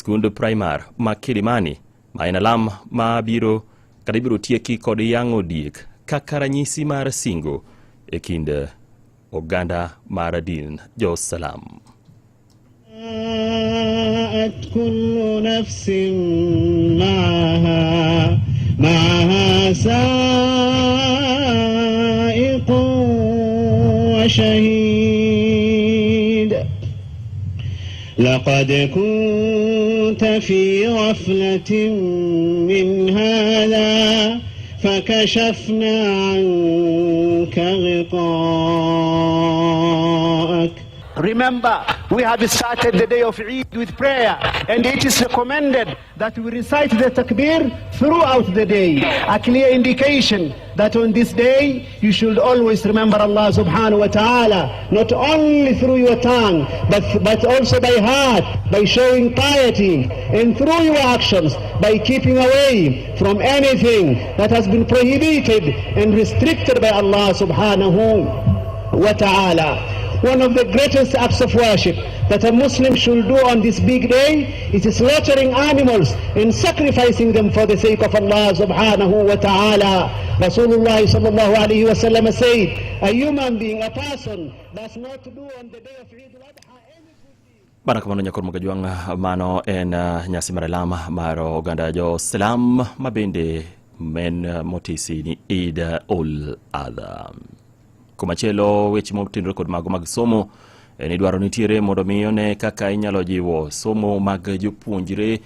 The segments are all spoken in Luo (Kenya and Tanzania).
skund primar ma Kilimani ma en alam ma biro kata ibiro tieki kod yang'o diek kaka ranyisi mar singo e kind oganda mar din jo-Salam. كل نفس معها معها سائق وشهيد لقد كنت في غفلة من هذا فكشفنا عنك غطاءك. Remember, we have started the day of Eid with prayer, and it is recommended that we recite the takbir throughout the day. A clear indication that on this day you should always remember Allah subhanahu wa ta'ala, not only through your tongue, but also by heart, by showing piety, and through your actions, by keeping away from anything that has been prohibited and restricted by Allah subhanahu wa ta'ala. One of the greatest acts of worship that a Muslim should do on this big day is slaughtering animals and sacrificing them for the sake of Allah subhanahu wa ta'ala. Rasulullah sallallahu alayhi wa sallam said, a human being, a person, does not do on the day of Eid al-Adha any good deed. Bana kamano nyakor Mogajwang' mano en nyasi mar alam mar oganda jo-Salam ma bende men motisi ni Eid ul Adha. Komachielo weche motenore kod mago mag somo ni dwaro nitiere mondo mi one kaka inyalo jiwo somo mag jopuonjre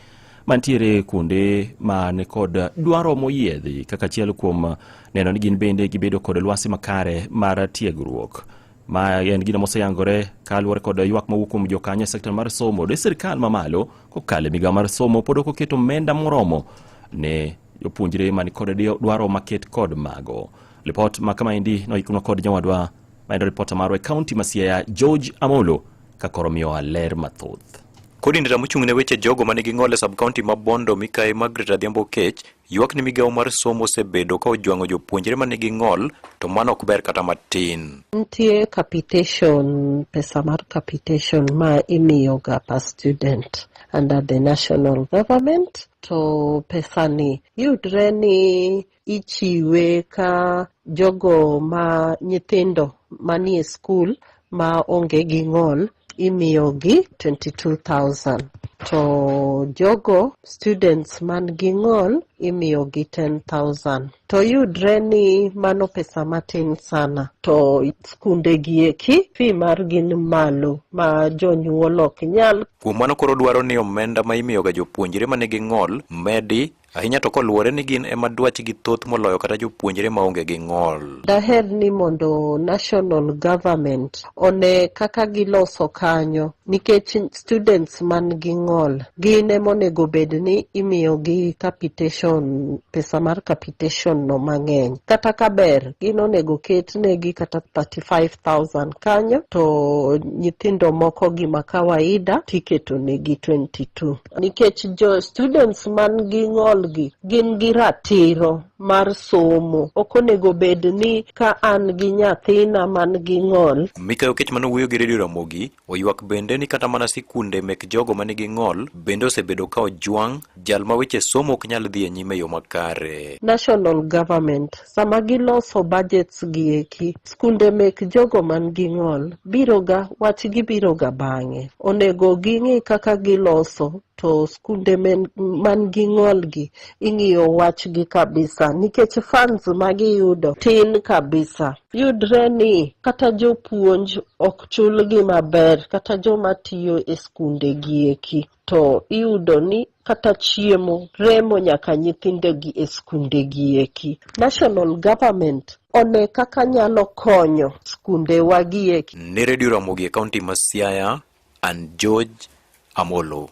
mantiere kuonde man kod dwaro moyiedhi kaka achiel kuom neno ni gin bende gibedo kod lwasi makare mar tiegruok. Ma en gino moseyangore kaluwore kod ywak mowuok kuom jokanyo e sekta mar somo de sirkal mamalo kokalo e migawo mar somo pod ok oketo omenda moromo ne jopuonjre man kod dwaro maket kod mago. Lipot ma kamaendi noiknwa kod nyawadwa ma en ripota marwa e kaunti ma Siaya George Amolo ka koro miyowa ler mathoth. Coordinator mochung' ne weche jogo manigi ng'ol e sub-county ma Bondo Mikayi Margaret Adhiambo Okech ywak ni migawo mar somo osebedo ka ojwang'o jopuonjre manigi ng'ol to mano ok ber kata matin. Nitie capitation, pesa mar capitation ma imiyo ga per student under the national government to pesani yudre ni ichiwe ka jogo ma nyithindo manie skul ma onge gi ng'ol imiyogi 22,000 to jogo students man gi ng'ol imiyogi 10,000 to yudre ni mano pesa matin sana to skunde gi eki fee margi ni malo ma jonyuol ok nyal. Kuom mano koro dwaro ni omenda ma imiyoga jopuonjre manigi ng'ol medi ahinya to koluwore ni gin ema dwachgi thoth moloyo kata jopuonjre maonge gi ng'ol. Daher ni mondo national government one kaka giloso kanyo nikech students man gi ng'ol gin ema onego bed ni imiyogi capitation, pesa mar capitation no mang'eny. Kata ka ber gin onego ket negi kata 35,000 kanyo to nyithindo moko gi ma kawaida tiketo negi 22 nikech jo students man gi ng'ol gi gin gi ratiro mar somo. Ok onego bed ni ka an gi nyathina man gi ng'ol. Mikayi Okech manowuoyo gi Radio Ramogi oywak bende ni kata mana sikunde mek jogo manigi ng'ol bende osebedo ka ojwang' jal ma weche somo ok nyal dhi e nyime e yo makare. National government sama giloso budgets gi eki, skunde mek jogo man gi ng'ol biro ga wachgi biro ga bang'e. Onego ging'i kaka giloso to skunde man gi ng'ol gi ing'iyo wachgi kabisa nikech funds magiyudo tin kabisa. Yudre ni kata jopuonj ok chulgi maber kata joma tiyo e skunde gi eki to iyudo ni kata chiemo remo nyaka nyithindo gi e skunde gi eki. National government one kaka nyalo konyo skunde wa gi eki. Ne Radio Ramogi e kaunti ma Siaya, an George Amolo.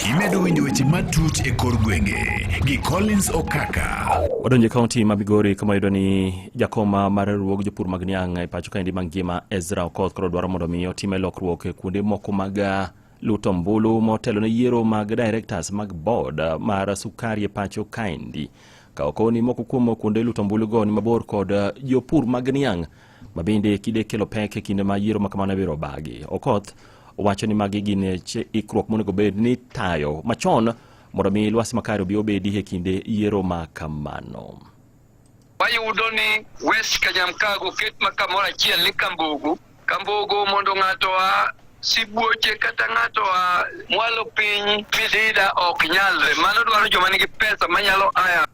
Imedo winjo weche matut e kor gwenge gi Collins Okaka. Wadonjo e kaunti ma Migori kama wayudo ni jakom mar riwruog jopur mag niang' e pacho kaendi mangima Ezra Okoth koro dwaro mondo mi otime lokruok e kuonde moko mag luto ombulu motelo ne yiero mag directors mag board mar sukari e pacho kaendi. Ka okoni moko kuom kuonde luto ombulu go ni mabor kod jopur mag niang' ma bende kide kelo pek e kinde ma yiero ma kamano ibiro bagi. Okoth Owacho ni magi gin ikruok monego bed ni tayo machon mondo mi lwasi makare obi obedi e kinde yiero ma kamano. Wayudo ni West Kanyamkago oket ma kamoro achiel ni Kambogo. Kambogo mondo ng'ato a sibuoche kata ng'ato a mwalo piny Midida ok nyalre. Mano dwaro joma nigi pesa manyalo aya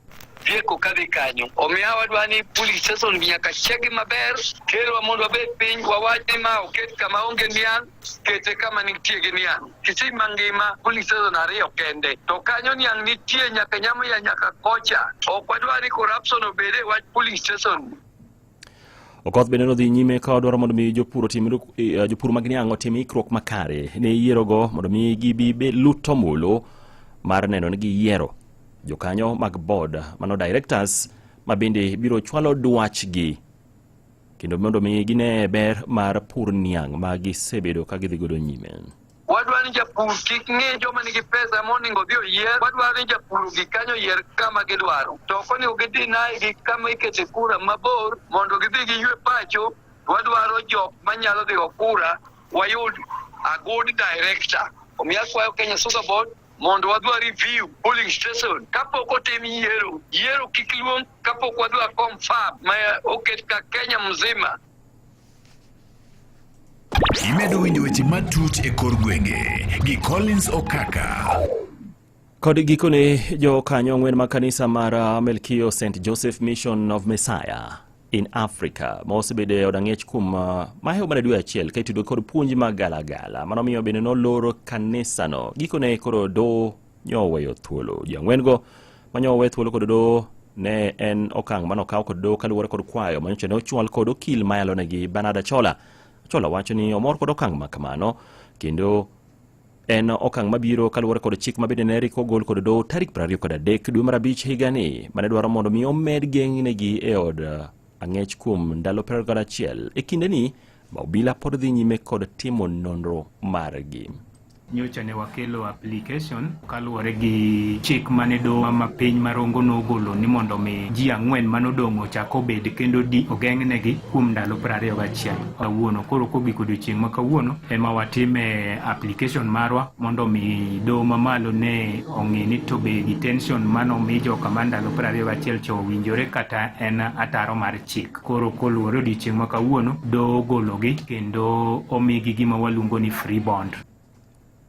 vieko kadhi kanyo. Omiyo wadwa ni polling station nyaka chegi maber, kelwa mondo wabed piny wawach ni ma oket kama onge niang', kete kama nitie gi niang'. Kisii mangima polling station ariyo kende, to kanyo niang' nitie nyaka Nyamuya nyaka kocha. Ok wadwar ni corruption obed e wach polling station. Okoth bende nodhi nyime ka odwaro mondo mi jopur otim jopur mag niang' otim ikruok makare ne yierogo mondo mi gibi be luto mulu mar neno ni giyiero jokanyo mag board mano directors ma bende biro chwalo dwachgi kendo mondo mi gine ber mar pur niang' ma gisebedo ka gidhi godo nyime. Wadwaro ni japur kik ng'i joma nigi pesa monego odhi oyier. Wadwaro ni japur gi kanyo oyier kama gidwaro. To ok onego gidhi nae gi kama ikete kura mabor mondo gidhi giywe pacho. Wadwaro jok manyalo dhi go kura wayud a good director. Omiyo akwayo Kenya Sugar Board mondo wadwa review polling station kapok otim yiero. Yiero kik luong kapok wadwa confirm ma oket ka Kenya mzima. Imedo winjo weche matut e kor gwenge gi Collins Okaka. Kod gikone jokanyo ang'wen mag kanisa mar Melkio St Joseph Mission of Messiah in Africa ma osebedo e od ang'ech kuom mahewo mana dwe achiel ka itudo kod puonj mag galagala mano miyo bende noloro kanisano. Gikone koro doho nyoweyo thuolo ji ang'wen-go manyowe thuolo kod doho ne en okang' mane okaw kod doho kaluwore kod kwayo manyocha ne ochwal kod okil mayalonegi Bernard Achola. Achola wacho ni omor kod okang' ma kamano kendo en okang' mabiro kaluwore kod chik ma bende ne rik ogol kod doho tarik 23 dwe mar abich higani mane dwaro mondo mi omed geng'negi e od ang'ech kuom ndalo 21 e kindeni ma obila pod dhi nyime kod timo nonro margi. Nyocha ne wakelo application kaluwore gi chik mane doho ma piny ma Rongo nogolo ni mondo mi ji ang'wen manodong' ochak obed kendo di ogeng'negi kuom ndalo 21 kawuono. Koro kogik odiochieng' ma kawuono ema watime application marwa mondo mi doho mamalo ne ong'i ni to be detention manomi joka ma ndalo 21 cha owinjore kata en ataro mar chik. Koro koluwore odiochieng' ma kawuono, doho ogologi kendo omigi gima waluongo ni free bond.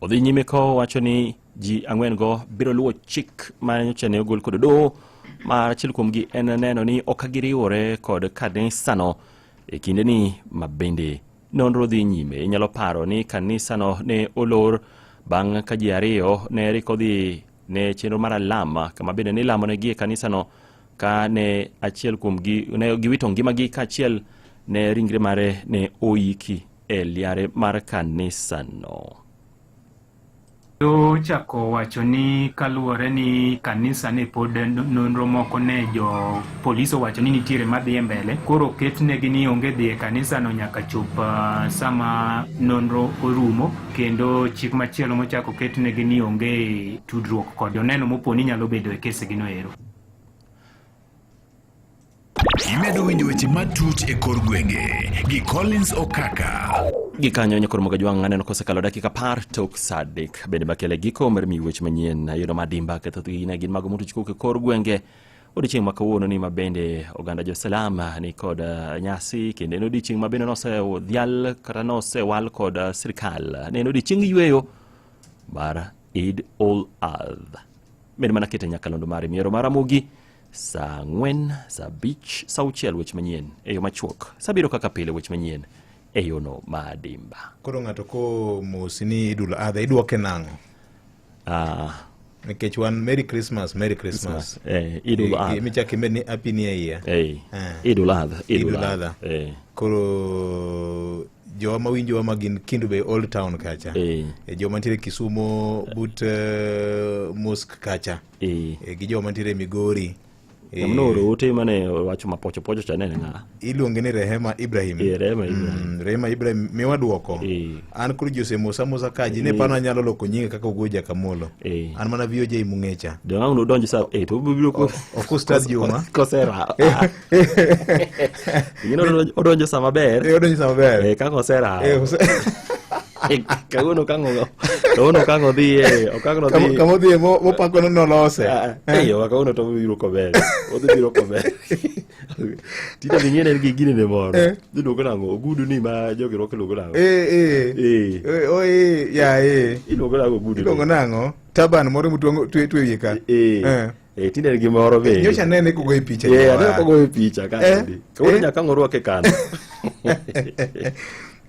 Odhi nyime kowacho ni ji ang'wen-go biro luwo chik ma nyocha ne ogol kod doho ma achiel kuomgi en neno ni ok giriwore kod kanisano e kindeni ma bende nonro dhi nyime. Inyalo paro ni kanisano ne olor bang' ka ji ariyo ne rik odhi ne chenro mar alama kama bende ne ilamonegi e kanisano ka ne achiel kuomgi ne giwito ngimagi kaachiel ne ringre mare ne oiki e liare mar kanisano. Ochako wacho ni kaluwore ni kanisa ne pod nonro moko ne jo polis owacho ni nitiere madhi e mbele, koro oketnegi ni onge dhi e kanisano nyaka chop sama nonro orumo, kendo chik machielo mochako oketnegi ni onge tudruok kod joneno mopo ni nyalo bedo e kesi gino ero. Imedo winjo weche matut e kor gwenge gi Collins Okaka. Gikanyo nyakor Mogajwang' aneno kosekalo dakika 10 tok sa 3 bende makele giko mar miyi weche manyien ayudo madimba ka thothgi ne gin mago motuch kowuok e kor gwenge odiochieng' ma kawuono ni ma bende oganda jo-Salam ni kod nyasi kendo en odiochieng' ma bende nosedhial kata nosewal kod sirkal ne en odiochieng' yueyo mar Eid ul Adha. Med mana kete nyakalondo mari miero mar Ramogi saa 4, saa 5, saa 6 weche manyien e yo machuok. Saa 7 kaka pile weche manyien e yono ma adimba. Koro ng'ato komosi ni Idul Adha idwoke nang'o? Nikech wan Merry Christmas, Merry Christmas. Idul Adha. Michak imed ni Happy New Year. Idul Adha, Idul Adha. Koro jowa mawinjowa ma gin Kendu Bay Old Town kacha. Joma nitiere Kisumo but Mosque kacha. Gi joma nitiere Migori. Ng'ama nooro ote mane owacho mapocho pocho cha ne en ng'a? Iluonge ni Rehema Ibrahim. Rehema Ibrahim. Rehema Ibrahim miwa duoko. An koro ji osemosa mosa ka ji ne pano anyalo loko nyinga kaka Ogoja Kamolo. An mana VOJ Mung'echa. Donge ang' nodonj sa 8 obiro ko. Ok Ustadh Juma. Kosera. Ing'e ni odonjo sa maber. Odonjo sa maber. Kaka osera. Kawuono okang' kawuono okang' odhi e okang' no dhi Kama odhiye mopako ni nolose. Eh, yo kawuono to obiro kober. Odhi biro kober. Tinde bing'e ne en gi gini ne moro. Iluongo nang'o? Ogudu ni ma jogi rwako iluongo nang'o? Eh, eh. Eh. Eh, oh, eh, ya eh. Iluongo nang'o ogudu? ni? Iluongo nang'o? Taban moro mutwang'o twe twe wiye ka. Eh. Eh. Eh, tinde en gi moro bende. Nyocha nene kogoye picha. Eh, aneno kogoye picha ka. Eh, Kawuono eh. nyaka ang' orwake kano.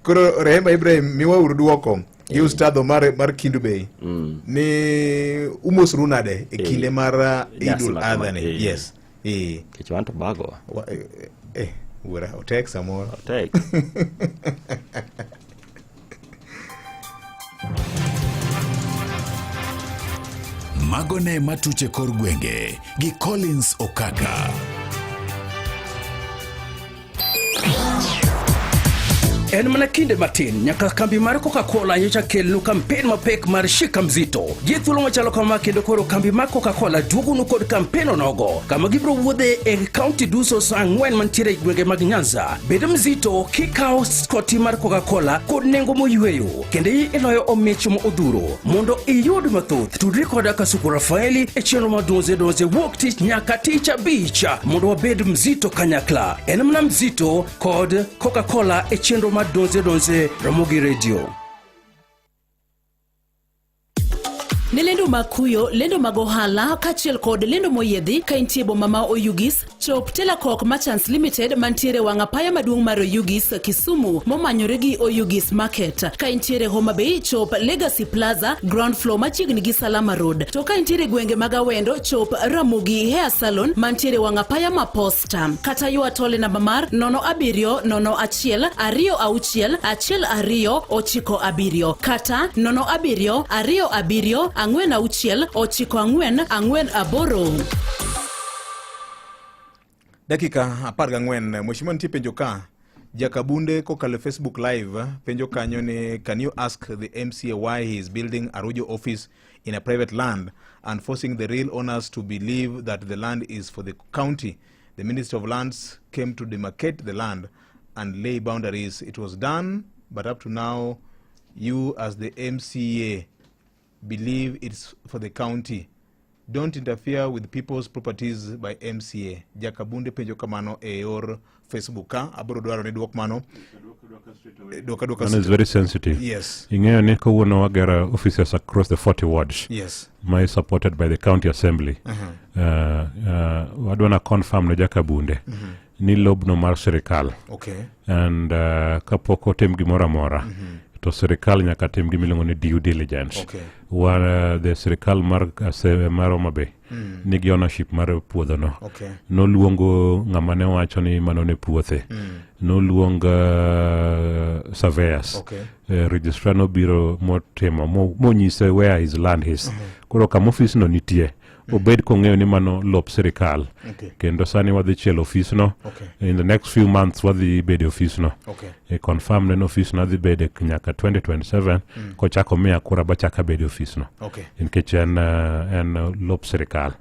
Koro Rehema Ibrahim miwauru duoko gi ustadho mar Kindu Bay ni umosru nade e kinde mar Nyasi Idul ma kama, Adha ni. Yes. Nikech wan to bago. Wuora otek samoro. Otek. Mago ne matuche kor gwenge gi Collins Okaka. En mana kinde matin nyaka kambi mar Coca-Cola nyocha kelnu kampen mapek mar Shika Mzito. Gi thuolo machalo kama kendo koro kambi mar Coca-Cola duogonu kod kampen onogo kama gibiro wuodhe e kaunti duso sa ang'wen mantiere e gwenge mag Nyanza. Bed mzito kikawo skoti mar Coca-Cola kod nengo moyweyo kendo iloyo omich modhuro. Mondo iyud mathoth, tudri koda Kasuku Rafaeli e chenro mar Donze Donze wuok tich nyaka tich abich mondo wabed mzito kanyakla. En mana mzito kod Coca-Cola e chenro mar Donze Donze Ramogi Radio. Ne lendo mag kuyo, lendo mag ohala kaachiel kod lendo moyiedhi ka intie boma ma Oyugis, chop Telakok Merchants Limited mantiere wang' apaya maduong' mar Oyugis, Kisumu momanyore gi Oyugis Market. Ka intiere Homa Bay, chop Legacy Plaza, ground floor machiegni gi Salama Road. To ka intiere gwenge mag Awendo, chop Ramogi Hair Salon mantiere wang' apaya ma Posta. Kata ywa tol e namba mar 07 01 26 12 97 kata 07 27 46 94 48. Dakika 14 Mheshimiwa, nitie penjo ka Jakabunde kokalo e Facebook Live penjo kanyo ni can you ask the MCA why he is building Arujo office in a private land and forcing the real owners to believe that the land is for the county. The Minister of Lands came to demarcate the land and lay boundaries. It was done, but up to now, you as the MCA believe it's for the county. Don't interfere with people's properties by MCA. Jakabunde penjo kamano e yor Facebook ka abiro dwaro ni duok mano. Duok aduoka. Mano is very sensitive. Yes. Ing'eyo ni kawuono wagero offices across the 40 wards. Yes. Ma is supported by the county assembly. Wadwa na confirm ne Jakabunde ni lobno mar sirikal. And kapok otim gimoro amora to sirikal nyaka tim gima iluongo ni due diligence. Wa the sirikal mar Homa Bay nigi ownership mar puodhono. Noluongo ng'ama ne wacho ni mano ne puothe. Noluong surveyors. Registrar nobiro motimo monyise where his land is. Koro kama ofisno nitie obed kong'eyo ni mano lop sirikal. Kendo sani wadhi chielo ofisno. In the next few months wadhi bedo e ofisno. Confirm ne ni ofisno adhi bede nyaka 2027 kochako miya kura bachaka bedo e ofisno. Nikech en lop sirikal.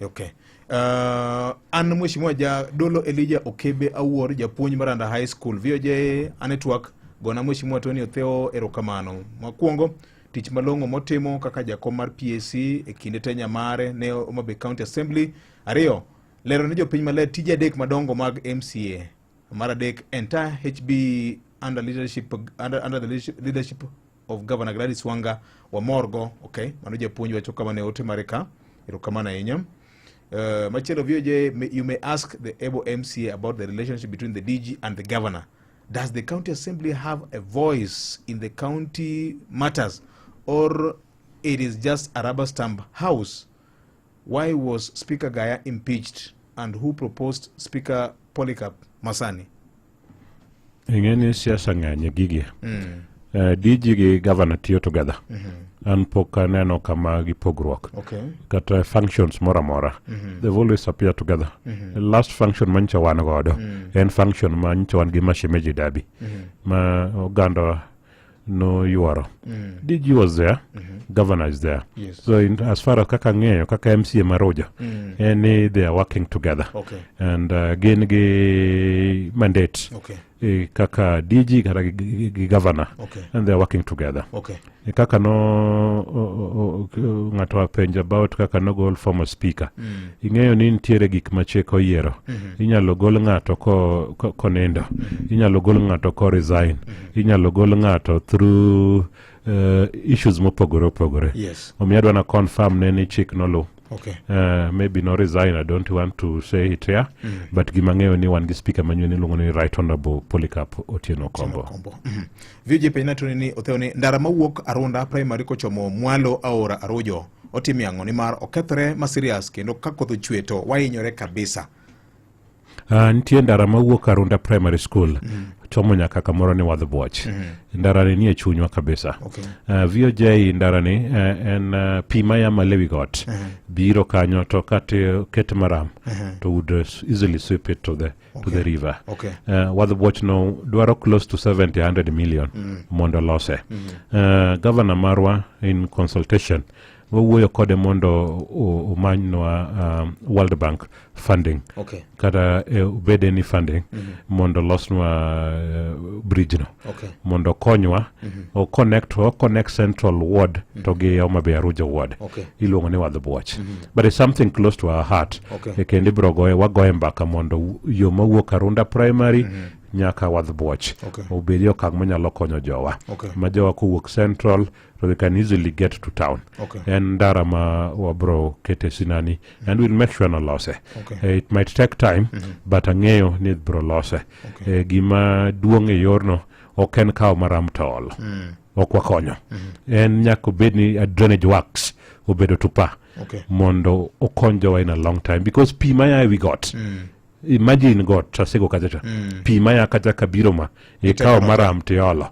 Okay. An Mheshimiwa Jadolo Elijah Okebe Awuor, japuonj Maranda High School, VOJ Network, gona Mheshimiwa Tony Otheo erokamano. Mokwongo, tich malong'o motimo kaka jakom mar PAC e kinde tenya mare ne Homa Bay County Assembly. Ariyo, lero ne jopiny maler tije adek madongo mag MCA. Mar adek, entire HB under the leadership of Governor Gladys Wanga wamorgo. Okay, mano japuonj wacho kama ne ote mare ka. Erokamano ahinya. Machielo VOJ, you may ask the able MCA about the relationship between the DG and the governor. Does the county assembly have a voice in the county matters, or it is just a rubber stamp house? Why was Speaker Gaya impeached, and who proposed Speaker Polycarp Masani? Ing'e ni siasa ng'eny e gigi. DG gi governor tiyo together. An pok aneno kama gipogruok. Kata functions moro amora. They've always appeared together. The last function manyicha wan godo en function manyicha wan gi Mashemeji Derby ma oganda noyuoro. DG was there, governor is there. So as far as kaka ng'eyo, kaka MCA Maroja, en ni they are working together. And gin gi mandate. kaka DG kata gi governor and they are working together. Kaka no ng'ato apenjo about kaka nogol former speaker. Ing'eyo ni nitiere gik ma chik oyiero. Inyalo gol ng'ato konindo, inyalo gol ng'ato ko resign, inyalo gol ng'ato through issues mopogore opogore. Omiyo adwa na confirm ne ni chik noluw. Maybe no resign, I don't want to say it here, but gima ng'eyo ni wan gi speaker manyien iluongo ni Right Honorable Polycarp Otieno Kombo. Kombo. VJ penjna to ni Otheo ni ndara mawuok Arunda Primary kochomo mwalo aora Arujo otimo ang'o nimar okethore ma serious kendo ka koth ochwe to wahinyore kabisa. Nitie ndara mawuok Arunda Primary School chomo nyaka kamoro ni Wadh Buoch. Ndara ni nie chunywa kabisa. VOJ ndara ni en pi maya malo ewi got biro kanyo to kate ket maram to would easily sweep it to the river. Wadh Buoch no dwaro close to 70 100 million mondo lose. Governor marwa in consultation wawuoyo kode mondo omanynwa World Bank funding kata obed any funding mondo losnwa bridge no mondo okonywa o connect Central Ward to gi Homa Bay Arujo Ward. Iluongo ni Wadh Buoch, but it's something close to our heart. Kendo ibro goye wagoye mbaka mondo yo mawuok Arunda Primary nyaka Wadh Buoch obed e okang' manyalo konyo jowa ma jowa kowuok Central to they can easily get to town. En ndara ma wabro kete sinani and we'll make sure nolose. It might take time, but ang'eyo ni bro lose. Gima duong' e yorno ok en kawo maram to olo ok wakonyo en nyaka obed ni a drainage works obedo to pa mondo okony jowa in a long time because pi maya ewi got, imagine got Asego kacha cha pi maya kacha kabiro ma ikawo maram tiolo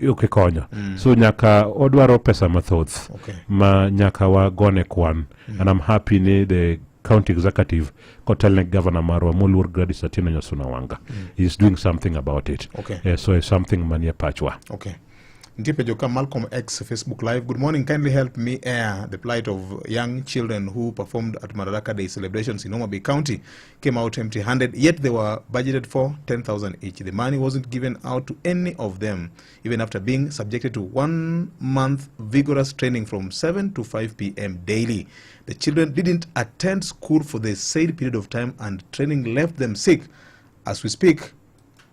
ok ikonyo so nyaka odwaro pesa mathoth ma nyaka wagone kwan and I'm happy ni the county executive kotelne governor marwa moluor Gladys Atieno Nyasuna Wanga is doing something about it. So it's something manie pachwa. Okay. Nitie penjo ka Malcolm X Facebook Live. Good morning. Kindly help me air the plight of young children who performed at Madaraka Day celebrations in Homa Bay County. Came out empty-handed, yet they were budgeted for 10,000 each. The money wasn't given out to any of them, even after being subjected to 1 month vigorous training from 7 to 5 p.m. daily. The children didn't attend school for the said period of time and training left them sick. As we speak,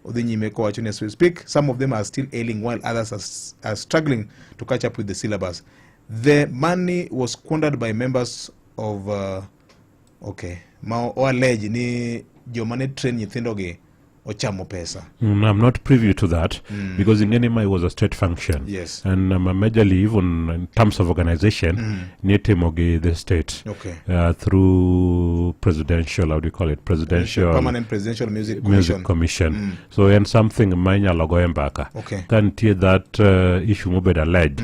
odhi nyime kowacho ni as we speak, some of them are still ailing while others are struggling to catch up with the syllabus. The money was squandered by members of okay, ma o allege ni joma ne train nyithindogi ochamo pesa. I'm not privy to that because in Ngenima it was a state function. And majorly, even in terms of organization, nitimo gi the state through presidential, how do you call it? Presidential Permanent Presidential Music Music Commission. Commission. So en something ma inyalo goye mbaka. Ka nitie that issue mobedo alleged,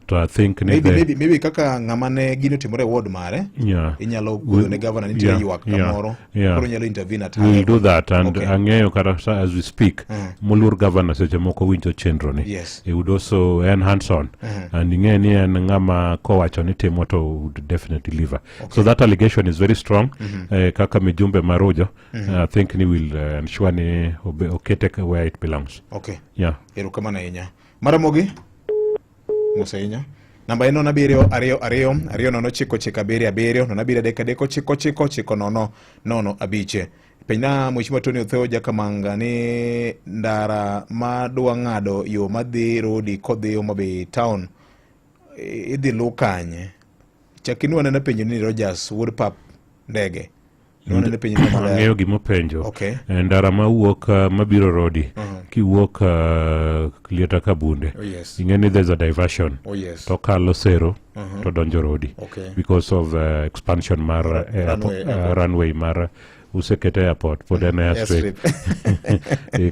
to I think ni Maybe, maybe kaka ng'ama ne gino timore e ward mare inyalo goyo ne governor nitie ywak kamoro koro nyalo intervene at her We'll level. do that and ang'eyo kata as we speak moluor governor seche moko winjo chenro ni he would also en hands on and ing'e ni en ng'ama kowacho ni timo to would definitely deliver, so that allegation is very strong. Kaka mijumbe marujo I think ni will ensure ni okete where it belongs. Erokamano ahinya maramogi mos ahinya. Namba en 07222099777 0733999005. Penjna Mheshimiwa Tony Otheo Jakamanga ni ndara ma dwa ng'ado yo madhi Rodi kodhi Homa Bay town idhi lu kanye? Chak inwa nena penjo ni Rogers wuod pap ndege. Nwa penjo ni maler. Ang'eyo gimopenjo. Ndara mawuok mabiro Rodi kiwuok Lieta Kabunde ing'e ni there's a diversion to kalo Sero to donjo Rodi because of expansion mar airport, Runway, airport. Runway mar usekete airport pod en airstrip.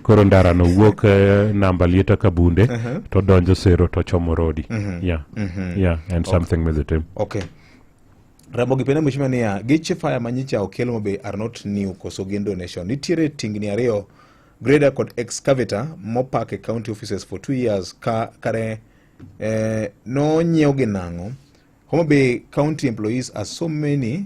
Koro ndara no wuok namba Lieta Kabunde to donjo Sero to chomo Rodi. Yeah, and something with the Okay. Ramogi pende mheshimiwa niya, geche fire manyicha okel Homa Bay are not new koso gin donation. Nitiere tingni ariyo, grader kod excavator mopak e county offices for 2 years ka kare nonyiew gi nang'o? Homa Bay county employees are so many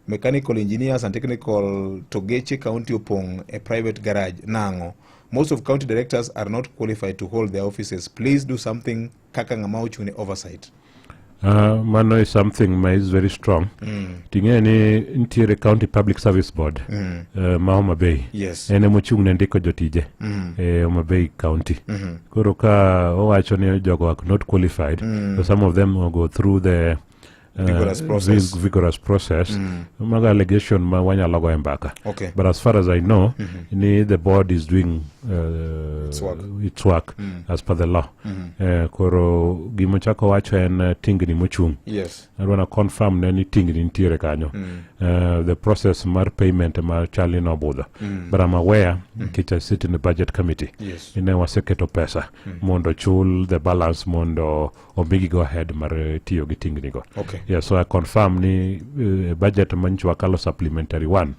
mechanical engineers and technical to geche county opong' e private garage nang'o? Most of county directors are not qualified to hold their offices. Please do something kaka ng'ama ochung' ne oversight. Mano is something ma is very strong. Ting'e ni nitiere County Public Service Board ma Homa Bay. En emochung' ne ndiko jotije e Homa Bay County. Koro ka owacho ni jogo are not qualified, so some of them will go through the Vigorous process. Vigorous process. Mago allegation ma wanyalo go e mbaka. But as far as I know, ni the board is doing Its work. its work as per the law. Koro gimochako wacho en tingni mochung'. Adwa na confirm ne ni tingni nitiere kanyo. The process mar payment ma chal ni nobudho. But I'm aware, nikech I sit in the budget committee. Ne waseketo pesa mondo chul the balance mondo omigi go ahead mar tiyo gi tingni go. Yeah, so I confirm ni budget manyocha wakalo supplementary one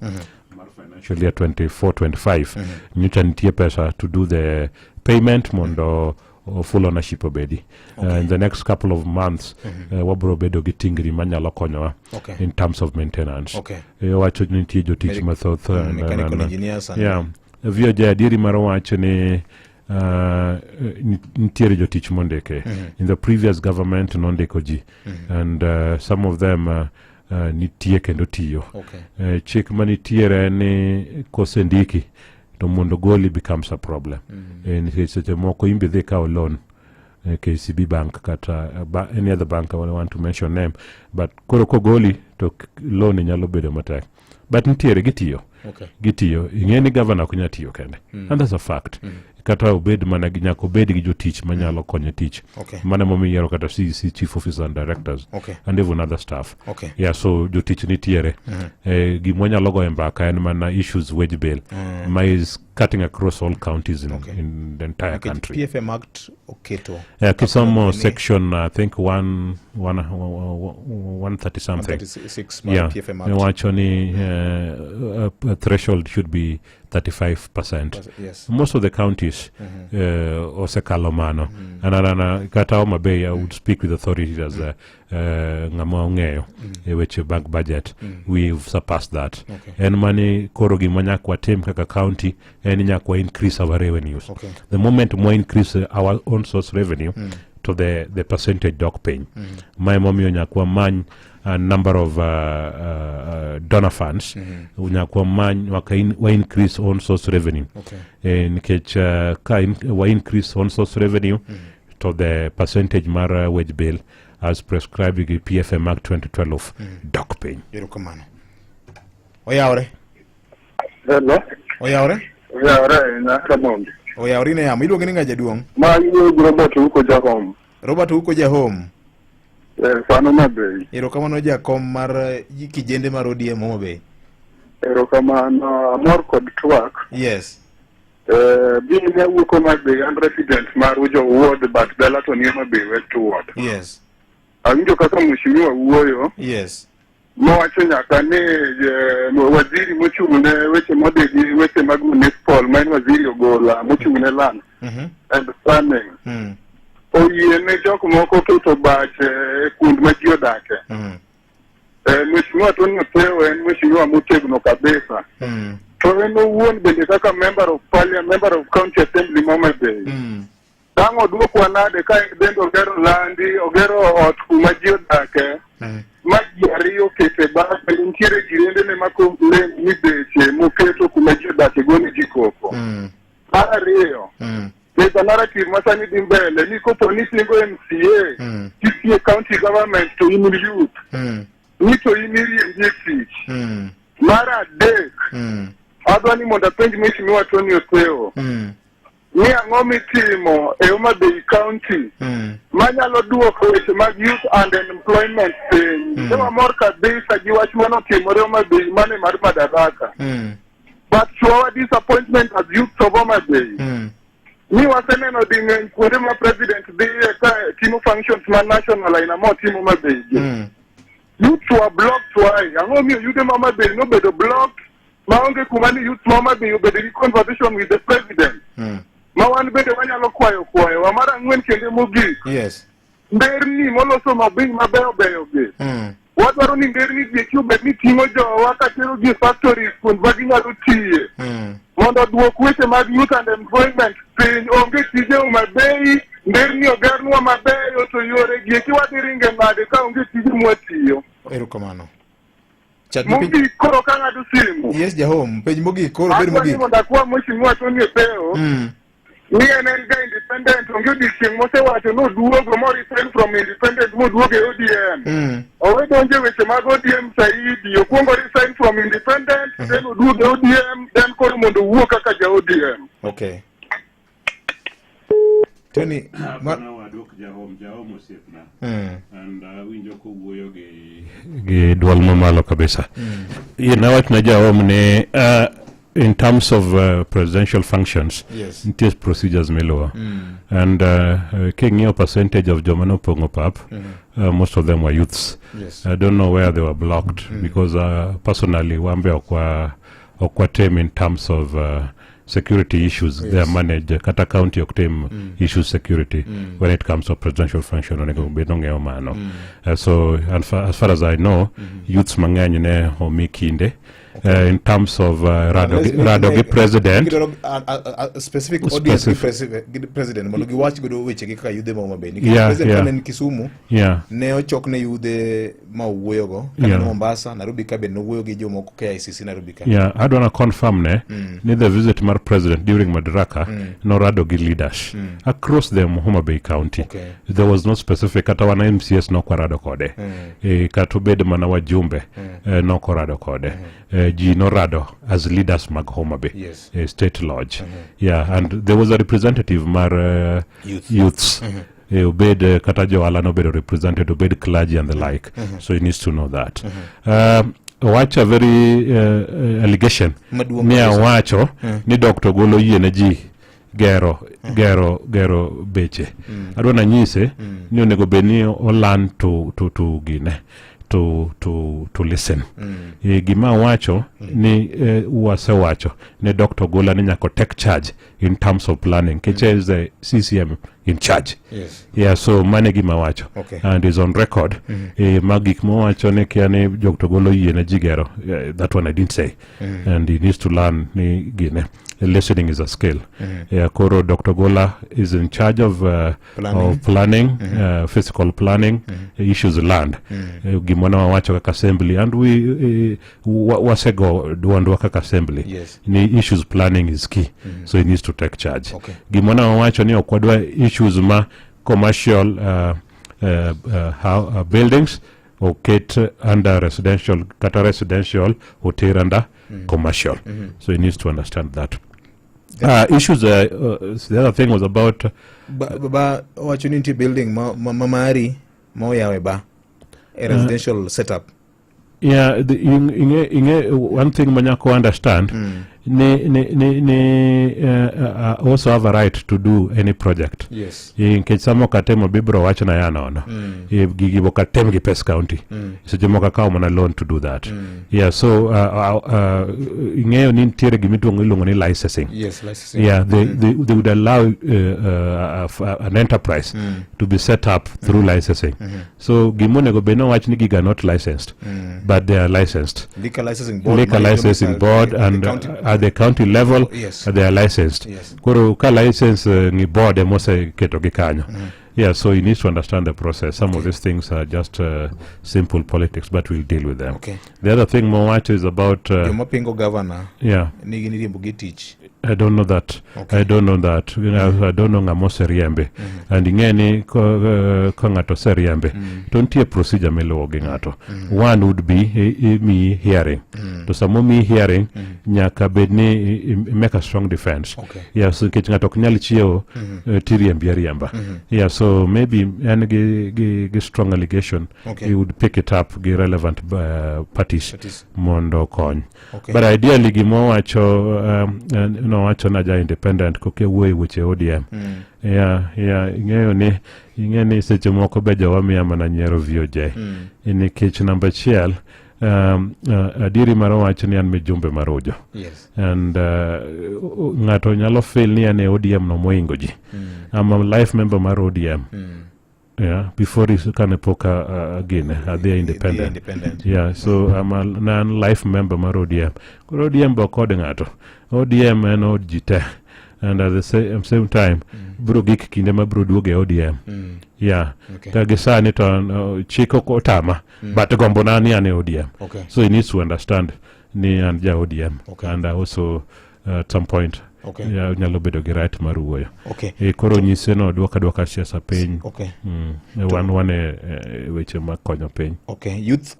mar financial year 24-25 nyocha nitie pesa to do the payment mondo full ownership obedi. In the next couple of months wabro bedo gi tingni manyalo konyowa in terms of maintenance. Owacho ni nitie jotich mathoth mechanical engineers and yeah. VOJ adieri mar wacho ni nitiere jotich mondike. In the previous government nondiko ji and some of them nitie kendo tiyo. Chik manitiere en ni kosendiki to mondo goli becomes a problem. Nikech seche moko in be idhi kawo loan KCB Bank kata any other bank, I don't want to mention name, but koro kogoli to loan nyalo bedo matek, but nitiere gitiyo. Gitiyo. Ing'e ni governor ok nyal tiyo kende and that's a fact. Kata obed mana gi nyaka obed gi jotich manyalo konye tich. Mano emomiyo iyiero kata CEC, chief officer and directors and even other staff. Yeah, so jotich nitiere. Gima wanyalo goyo mbaka en mana issues wage bill ma is cutting across all counties in the entire Nikech country. PFM Act oketo Yeah, kisomo ni- section, I think 1 1 130 something. 136 mar PFM Act. Iwacho ni a threshold should be 35%. Most of the counties osekalo mano. And kata Homa Bay, I would speak with authorities as ng'ama ong'eyo e weche bank budget. We've surpassed that. En mani koro gima nyaka watim kaka county en ni nyaka wa increase our revenues. The moment mwa increase our own source revenue, to the percentage dok piny. Ma emomiyo nyaka wamany a number of donor funds. Nyaka wamany wa increase own source revenue. Nikech ka wa increase own source revenue to the percentage mar wage bill as prescribed gi PFM Act 2012 dok piny. Erokamano. Oyawre. Hello. Oyawre. Oyawre ahinya, Ramogi. Oyawre in e yamo. Iluongi ni ng'a, jaduong'? Ma iwuoyo gi Robert Ouko Jahom. Robert Ouko Jahom. Eh, sano Mabei. Erokamano jakom mar kijende mar ODM Homa Bay. Erokamano, amor kod twak. Eh, bin ne awuok Homa Bay, an resident mar Ujo Ward, but dala to ni Homa Bay West Ward. Awinjo kaka mheshimiwa wuoyo. Mowacho nyaka ni waziri mochung' ne weche modhi gi weche mag municipal, ma en waziri Ogola mochung' ne land and planning, oyie ne jok moko keto bache e kuond ma ji odake. Mheshimiwa Tony Otheo en mheshimiwa motegno kabisa. To en owuon bende kaka member of parliament, member of county assembly ma Homa Bay. Dang' oduokwa nade ka en bende ogero landi, ogero ot kuma ji odake, ma ji ariyo okete bathe, nitiere jirendene ma complain ni beche moketo kuma ji odake gone ji koko. Mar ariyo, there's a narrative ma sani dhi mbele ni kopo ni singo MCA, titie county government to in youth, ni to in iriembi e tich. Mar adek, adwa ni mondo apenj Mheshimiwa Tony Otheo ni ang'o mitimo e Homa Bay County manyalo duoko weche mag youth and employment piny. Ne wamor kabisa gi wach manotimore Homa Bay mane mar Madaraka. But to our disappointment as youths of Homa Bay, ni waseneno ding'eny kuonde ma president dhiye ka timo functions ma national aina motimo Homa Bay gi. Youths were blocked. Why? Ang'o miyo yudhe ma Homa Bay nobedo blocked maonge kuma ni youth ma Homa Bay obedo gi conversation with the president? Ma wan bende wanyalo kwayo kwayowa. Mar ang'wen kende mogik, nderni moloso mabiny mabeyo beyo gi. Wadwaro ni nderni gi eki obed ni ting'o jowa katero gi e factories kuond ma ginyalo tiye. Mondo oduok weche mag youth and employment piny. Onge tije Homa Bay, nderni ogernwa mabeyo to yore gi eki wadhi ringe nade ka onge tije mwatiyo. Erokamano. Chak gi penj. Mogik koro ka ng'ado simu. Yes, Jahom, penj mogik koro bed Adwa ni mogik. mondo akwa Mheshimiwa Tony Opeyo ni en en ga independent onge odiochieng' mosewacho noduogo mo resign from independent moduogo e ODM. Owe donjo e weche mag ODM saidi, okwongo resign from independent then oduogo e ODM then koro mondo owuo kaka ja ODM. Okay. Tony, ma, Wadwok Jahom, Jahom osiepna. And awinjo kowuoyo gi gi dwol mamalo kabisa. Yie nawach ne Jahom ni in terms of presidential functions, nitie procedures miluwo. And king'iyo percentage of joma nopong'o pap, most of them were youths. I don't know where they were blocked because personally wambe ok watim in terms of security issues. They are managed kata county ok tim issues security when it comes to presidential function onego bed nong'eyo mano. So and as far as I know, youths mang'eny ne omi kinde in terms of rado Let's gi, make- rado gi make- president gidwaro a specific audience gi gi president mondo giwach godo wechegi kaka yudhe ma Homa Bay. Nikech president kane en Kisumu ne ochok ne yudhe ma owuoyogo kata ne Mombasa, Nairobi ka bende nowuoyo gi jomoko KICC Nairobi ka. Yeah, adwa na confirm ne ni the visit mar president during Madaraka norado gi leaders across the Homa Bay County. There was no specific kata wana MCS nokwarado kode. Kata obed mana wajumbe nokorado kode. Ji norado as leaders mag Homa Bay. State Lodge. Yeah, and there was a representative mar Youth. youths. Obed kata johala nobedo represented, obed clergy and the like. So he needs to know that. Owacho a very allegation Maduong' ni kabisa. awacho ni Dr. Golo yie ne ji gero beche. Adwa nanyise ni onego bed ni o learn to gine to listen. Gima awacho ni wasewacho ne Dr. Gola ni nyaka take charge in terms of planning nikech is the CCM in charge. Yeah, so mano e gima wacho. And is on record. Ma gik mowacho ni kia ni Dr. Golo yie ne ji gero. That one I didn't say. And he needs to learn ni gine. Listening is a skill. Yeah, koro Dr. Gola is in charge of Planning. of planning, physical planning, issues land. Gima ne wawacho kaka assembly and we wasego duondwa kaka assembly. Ni issues planning is key. So he needs to take charge. Gima ne wawacho ni ok wadwa issues ma commercial buildings oket under residential kata residential oter under commercial. So he needs to understand that. Issues, the other thing was about Ba owacho ni nitie building ma mari ma oyaw e ba e residential setup. Yeah, the, inge, one thing manyako understand ni also have a right to do any project. Nikech sama ok atimo bibro wacho na ya nono. Gigi bok atem gi pes county. Seche moko akawo mana loan to do that. Yeah, so ing'eyo ni nitiere gima iluongo ni licensing. Yes, licensing. Yeah, they would allow an enterprise to be set up through licensing. So gima onego bed ni owach ni giga not licensed, but they are licensed. Liquor licensing board. Liquor ma licensing board the and county, at the county level they are licensed. Koro ka license ngi board emoseketo gi kanyo. Yeah, so he needs to understand the process. Some of these things are just simple politics, but we'll deal with them. The other thing mowacho is about Joma pingo governor nigi ni riembo gi tich. I don't know that. I don't know that. I don't know ng'ama oseriembe. And ing'e ni ka ng'ato oseriembe, to nitie procedure miluwo gi ng'ato. One would be imiyi hearing. To sama omiyi hearing, nyaka bed ni make a strong defense. Yeah, so nikech ng'ato ok nyal chiewo tiriembi ariemba. Yeah, so maybe en gi strong allegation, he would pick it up gi relevant parties, Parties. mondo okony. But ideally gima owacho nowacho na ja independent koke wuoyo e weche ODM. Yeah, ing'eyo ni seche moko be jowa miya mana nyiero VOJ. Nikech namba achiel adieri mar owacho ni an mijumbe mar Ujo. And ng'ato nyalo feel ni an e ODM no moingo ji. I'm a life member mar ODM. Yeah, before is kane pok gine adhi independent. Independent. Yeah, so I'm a non life member mar ODM. Koro ODM be ok od ng'ato. ODM en od ji te. And at the same time, bro gik kinde ma bro duogo e ODM. Yeah. Okay. Ka gi sani to chik ok otama, but gombona ni an e ODM. Okay. So he needs to understand ni an ja ODM. Okay. And I also at some point Okay. yeah, nyalo bedo gi right mar wuoyo. Okay. E, koro nyise no duoka duoka siasa piny. Okay. Wan e weche makonyo piny. Okay. Youth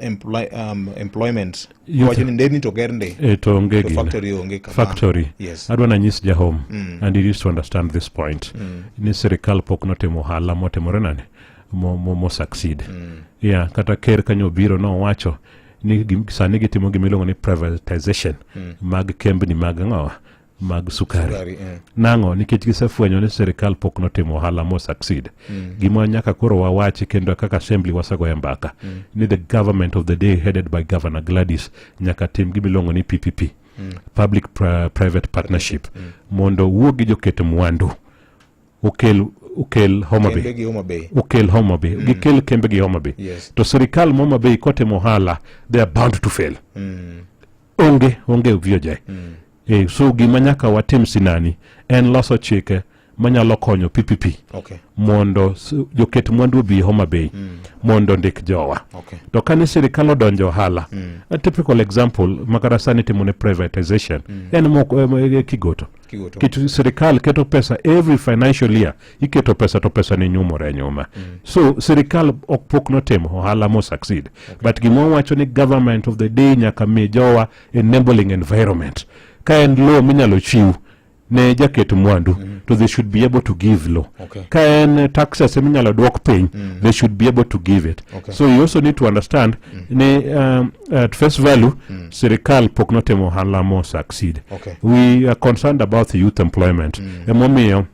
employment. Youth- Wacho ni nderni to ger nde. E, to onge To gine. factory onge kama. Factory. Yes. Adwa nanyis jahome and he needs to understand this point. Ni sirikal pok notimo ohala motimore nade mo succeed. Yeah, kata ker kanyo obiro nowacho ni sani gitimo gimiluongo ni privatization mag kembni mag ng'owa mag sukari. Sukari, eh. Nang'o? Nikech gisefwenyo ni sirikal pok notimo ohala mo succeed. Gima nyaka koro wawachi kendo kaka assembly wasegoye mbaka ni the government of the day headed by Governor Gladys nyaka tim gimiluongo ni PPP, public private partnership, mondo wuog gi joket mwandu okel Homa Bay. Kembe gi Homa Bay. Okel Homa Bay. Gikel kembe gi Homa Bay. Yes. To sirikal ma Homa Bay kotimo ohala, they are bound to fail. Onge VOJ. E, so gima nyaka watim sinani en loso chike manyalo konyo PPP Okay. mondo joket mwandu obi Homa Bay mondo ndik jowa. Okay. To kane sirikal odonjo ohala, a typical example makata sani timo ne privatization en moko Kigoto. Kigoto. Kit sirikal keto pesa every financial year, iketo pesa to pesa ni nyumore nyuma. So sirikal ok pok notimo ohala mo succeed. But gima wacho ni government of the day nyaka mi jowa enabling environment. Ka en law minyalo chiw ne jaket mwandu, to they should be able to give law. Okay. Ka en taxes eminyalo duok piny, they should be able to give it. Okay. So you also need to understand ni at face value, sirikal pok notimo ohala mo succeed. Okay. We are concerned about the youth employment. Emomiyo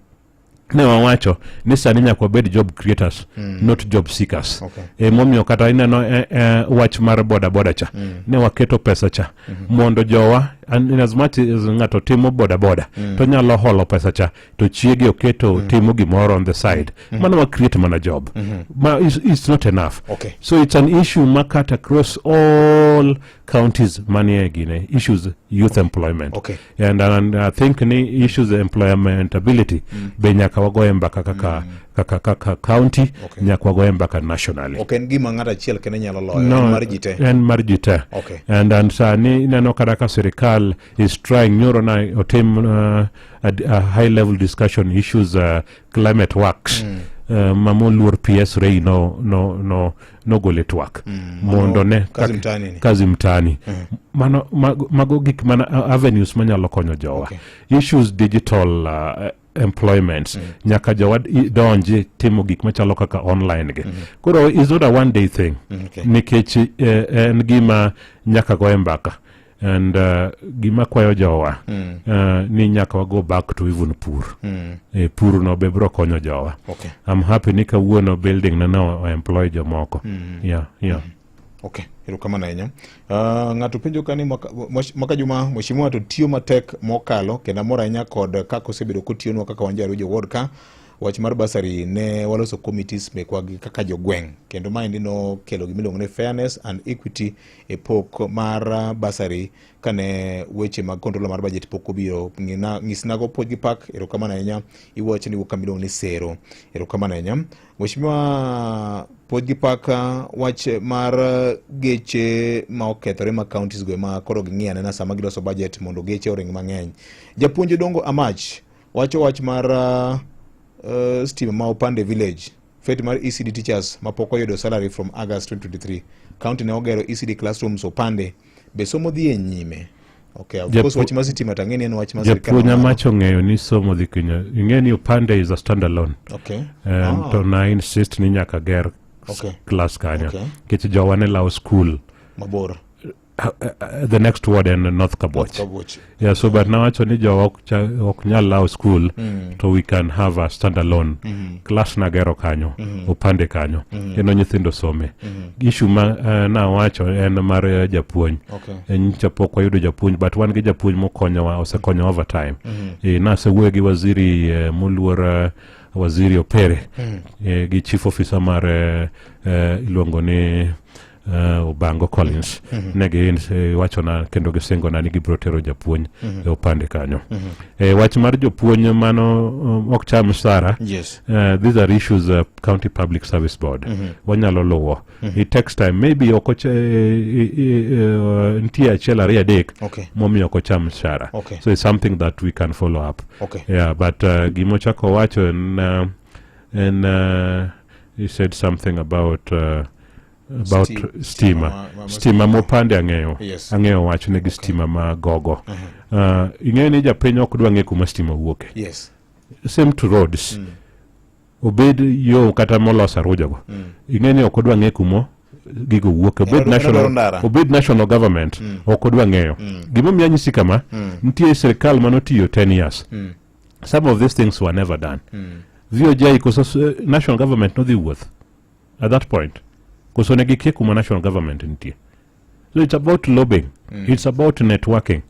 ne wawacho ni sani nyaka wabed job creators, not job seekers. Okay. Emomiyo kata ineno wach mar boda boda cha, ne waketo pesa cha mondo jowa, and in as much as ng'ato timo boda boda to nyalo holo pesa cha to chiege oketo timo gimoro on the side, mano wa create mana job. Ma it's not enough. Okay. So it's an issue ma cut across all counties manie gine issues youth employment. Okay. And I think ni issues employment-ability be nyaka wagoye mbaka kaka county. Okay. Nyaka wagoye mbaka nationally. Ok en gima ng'ato achiel kende nyalo loyo. No, en mar ji te. En mar ji te. Okay. And sani ineno kata ka sirikal is trying nyoro na otim a high level discussion issues climate works ma moluor PS Ray no nogole twak mondo ne Kazi Mtaani ni. Kazi Mtaani. Mano mago gik mana avenues manyalo konyo jowa. Okay. Issues digital employment nyaka jowa donji timo gik machalo kaka online gi. Koro is not a one day thing. Okay. Nikech en gima nyaka goye mbaka. And gima kwayo jowa ni nyaka wa go back to even pur. Pur no be bro konyo jowa. Okay. I'm happy ni kawuono building na no employ jomoko. Yeah. Okay, erokamano ahinya. Ng'ato penjo ka ni mwaka juma mheshimiwa to tiyo matek mokalo kendo amor ahinya kod kaka osebedo kotiyonwa kaka wan jo ward ka. Wach mar bursary ne waloso committees mekwa gi kaka jogweng' kendo maendi nokelo gimiluongo ni fairness and equity e pok mar bursary kane weche mag controller mar budget pok obiro. Nyisnago puonj gi pak, erokamano ahinya. Iwacho ni wuok kama iluongo ni Sero, erokamano ahinya. Mheshimiwa puonj gi pak, wach mar geche ma okethore ma counties go ema koro ging'iyo anena sama giloso budget mondo geche oring mang'eny. Japuonj Odongo Amach wacho wach mar stima ma Opande village, fate mar ECD teachers ma pok oyudo salary from August 2023. County ne ogero ECD classrooms Opande, be somo dhi e nyime? Okay, of course wach mar sitima to ang'e ni en wach mar sirkal Japuonj mamalo. Amach ong'eyo ni somo dhi kinyo. Ing'e ni Opande is a standalone. Okay. To na insist ni nyaka ger Okay. class kanyo. Okay. Nikech jowa ne lawo school mabor. The next ward en North Kabuoch. Kabuoch. Yeah, so but nawacho ni jowa ok nyal lawo school, to we can have a standalone class nagero kanyo, Opande kanyo, kendo nyithindo some. Issue ma nawacho en mar japuonj. Okay. Nyicha pok wayudo japuonj, but wan gi japuonj mokonyowa, osekonyowa over time. Nasewuoyo gi waziri moluor Waziri Opere gi chief officer mar iluongo ni Obango Collins. Ne giwachona kendo gisingona ni gibiro tero japuonj e opande kanyo. Wach mar jopuonj mano ok cham msara. These are issues County Public Service Board wanyalo luwo. It takes time, maybe ok nitie achiel, ariyo, adek momiyo ok ocham mshahara. So it's something that we can follow up. Yeah, but gimochako wacho en he said something about stima. Stima mopande ang'eyo. Ang'eyo wachne gi stima ma gogo. Ing'eyo ni japiny ok dwa ng'e kuma stima wuoke. Same to roads. Obed yo kata molos Arujogo. Ing'e ni ok odwa ng'e kumo gigo wuoke. Obed En odwaro national, ndara. obed national government, ok odwa ng'eyo. Gimomiyo anyisi kama, nitie sirikal manotiyo 10 years. Some of these things were never done. VOJ koso national government nodhi wuoth at that point. Koso ne gikia kuma national government nitie. So it's about lobbying. It's about networking.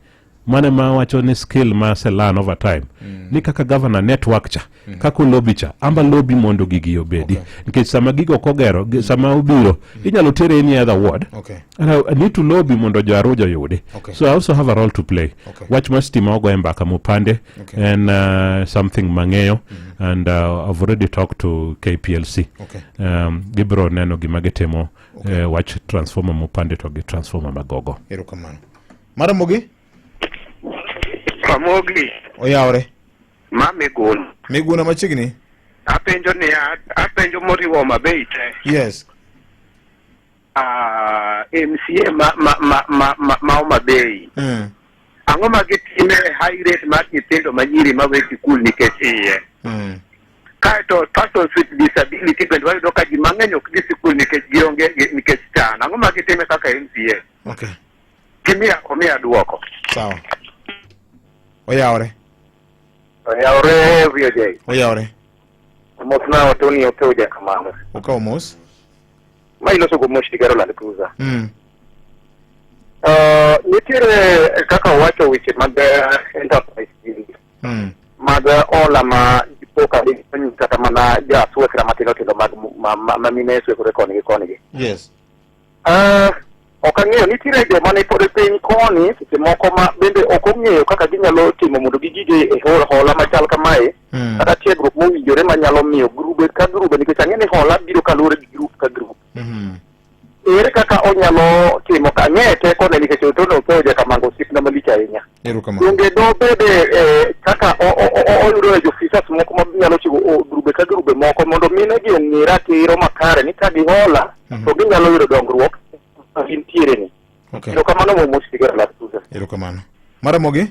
Mane ma wacho ni skill ma aselearn over time. Ni kaka governor network cha, kaka lobby cha, amba lobby mondo gigi obedi. Nikech sama gigo ok ogero, sama obiro, inyalo tere any other ward. And I need to lobby mondo jo Arujo oyudi. So I also have a role to play. Wach mar stima ogo e mbaka mopande en something mang'eyo and I've already talked to KPLC. Gibiro neno gima gitimo wach transformer mopande to gi transformer magogo. Erokamano. Maramogi? Ramogi. Oyawre. Ma Miguna. Miguna machiegni? Apenjo niya, apenjo moriwo Homa Bay te. MCA ma Homa Bay. Ang'o ma gitime high rate mar nyithindo manyiri mawe sikul nikech iye? Kaeto persons with disability bende wayudo ka ji mang'eny ok dhi sikul nikech gionge nikech chan. Ang'o ma gitime kaka MCA? Gimiya omiya duoko. Sawa. Oyawre. Oyawre, VOJ. Oyawre. Mosna Tony Okew Jakamano. Okawo mos. Ma iloso go Moshi Garo Land Cruiser. Nitiere kaka owacho weche mag enterprise mag hola ma poka kata mana jaswekra matindo tindo mag ma mine swekore koni gi koni gi. Ok ang'eyo, nitiere joma ne pod piny koni seche moko ma bende ok ong'eyo kaka ginyalo timo mondo gigige e hola machal kamae kata tiegruok mowinjore manyalo miyo grube ka grube, nikech ang'e ni hola biro kaluwore gi grup ka grup. Ere kaka onyalo timo ka ang'e tekone, nikech Otono Okewo Jakamango osiepna malich ahinya. Erokamano. Donge dobede kaka oyudo e jofisas moko manyalo chiwo grube ka grube moko mondo mine gi ong'e ratiro makare ni ka gihola to ginyalo yudo dongruok ma gintiere ni. Erokamano momos sigara la tuza. Erokamano. Maramogi?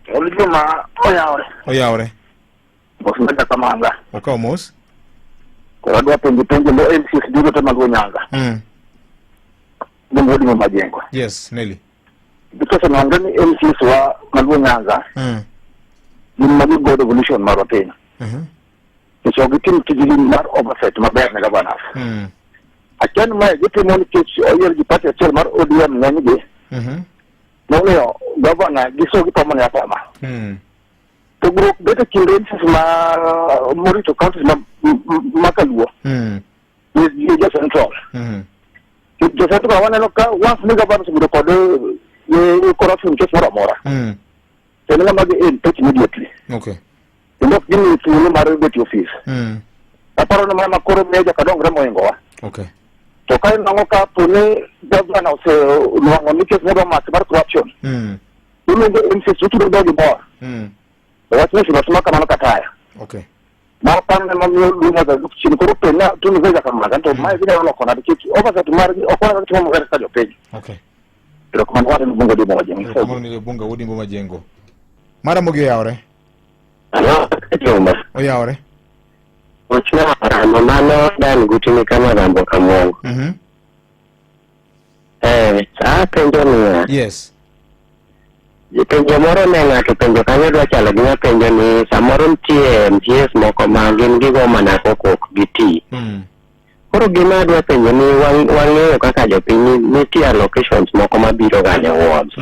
Juma oyawre. Oyawre. Mos ma Jakamanga. Okawo mos. Koro adwa penjo penjo mo MCs duto te mag Nyanza. Gin wuod Majengo. Yes, Nelly. Because onwang'e ni MCs wa mag Nyanza gin ma gigo devolution marwa piny. Nikech ok gitim tijgi mar oversight maber ne governors. Achiel mae gitimo nikech oyier gi party achiel mar ODM ng'enygi. Momiyo governor giso gipamo ne apama. Pogruok bet e kind MCs ma morito counties ma kaluo gi jo central. Jo central waneno ka once ni governor osebedo kod corruption case moro amora, to en ng'ama gi impeach immediately. Kendo ok gimiye thuolo mar bet e ofis. Aparo ni mana koro miyo joka dongre mohingowa. To ka inwang'o ka po ni governor osenwang'o ni case modwa mako mar corruption, iluongo MCs to dhogi mor. To wach no oselos kamano kataya. Mar pano ema miyo Luo Nyanza dok chien. Koro penja Tony Vega Kamanga to mae ginyalo loko nade nikech oversight margi ok waneno timo maber kaka jopiny. Erokamano wacho ni Bunga Odimbo Majengo. Erokamano ni Bunga Odimbo Majengo. Maramogi oyawre. Juma. Oyawre. Ochna ramo mano dan gutini kama rambo kamongo. Apenjo niya. Penjo moro ne ng'ato penjo kanyo dwa chalo gi mapenjo ni samoro nitie MCAs moko ma gin gigo mana koko ok giti. Koro gima adwa penjo ni wang'eyo kaka jopiny ni nitie allocations moko mabiro ga ne wards.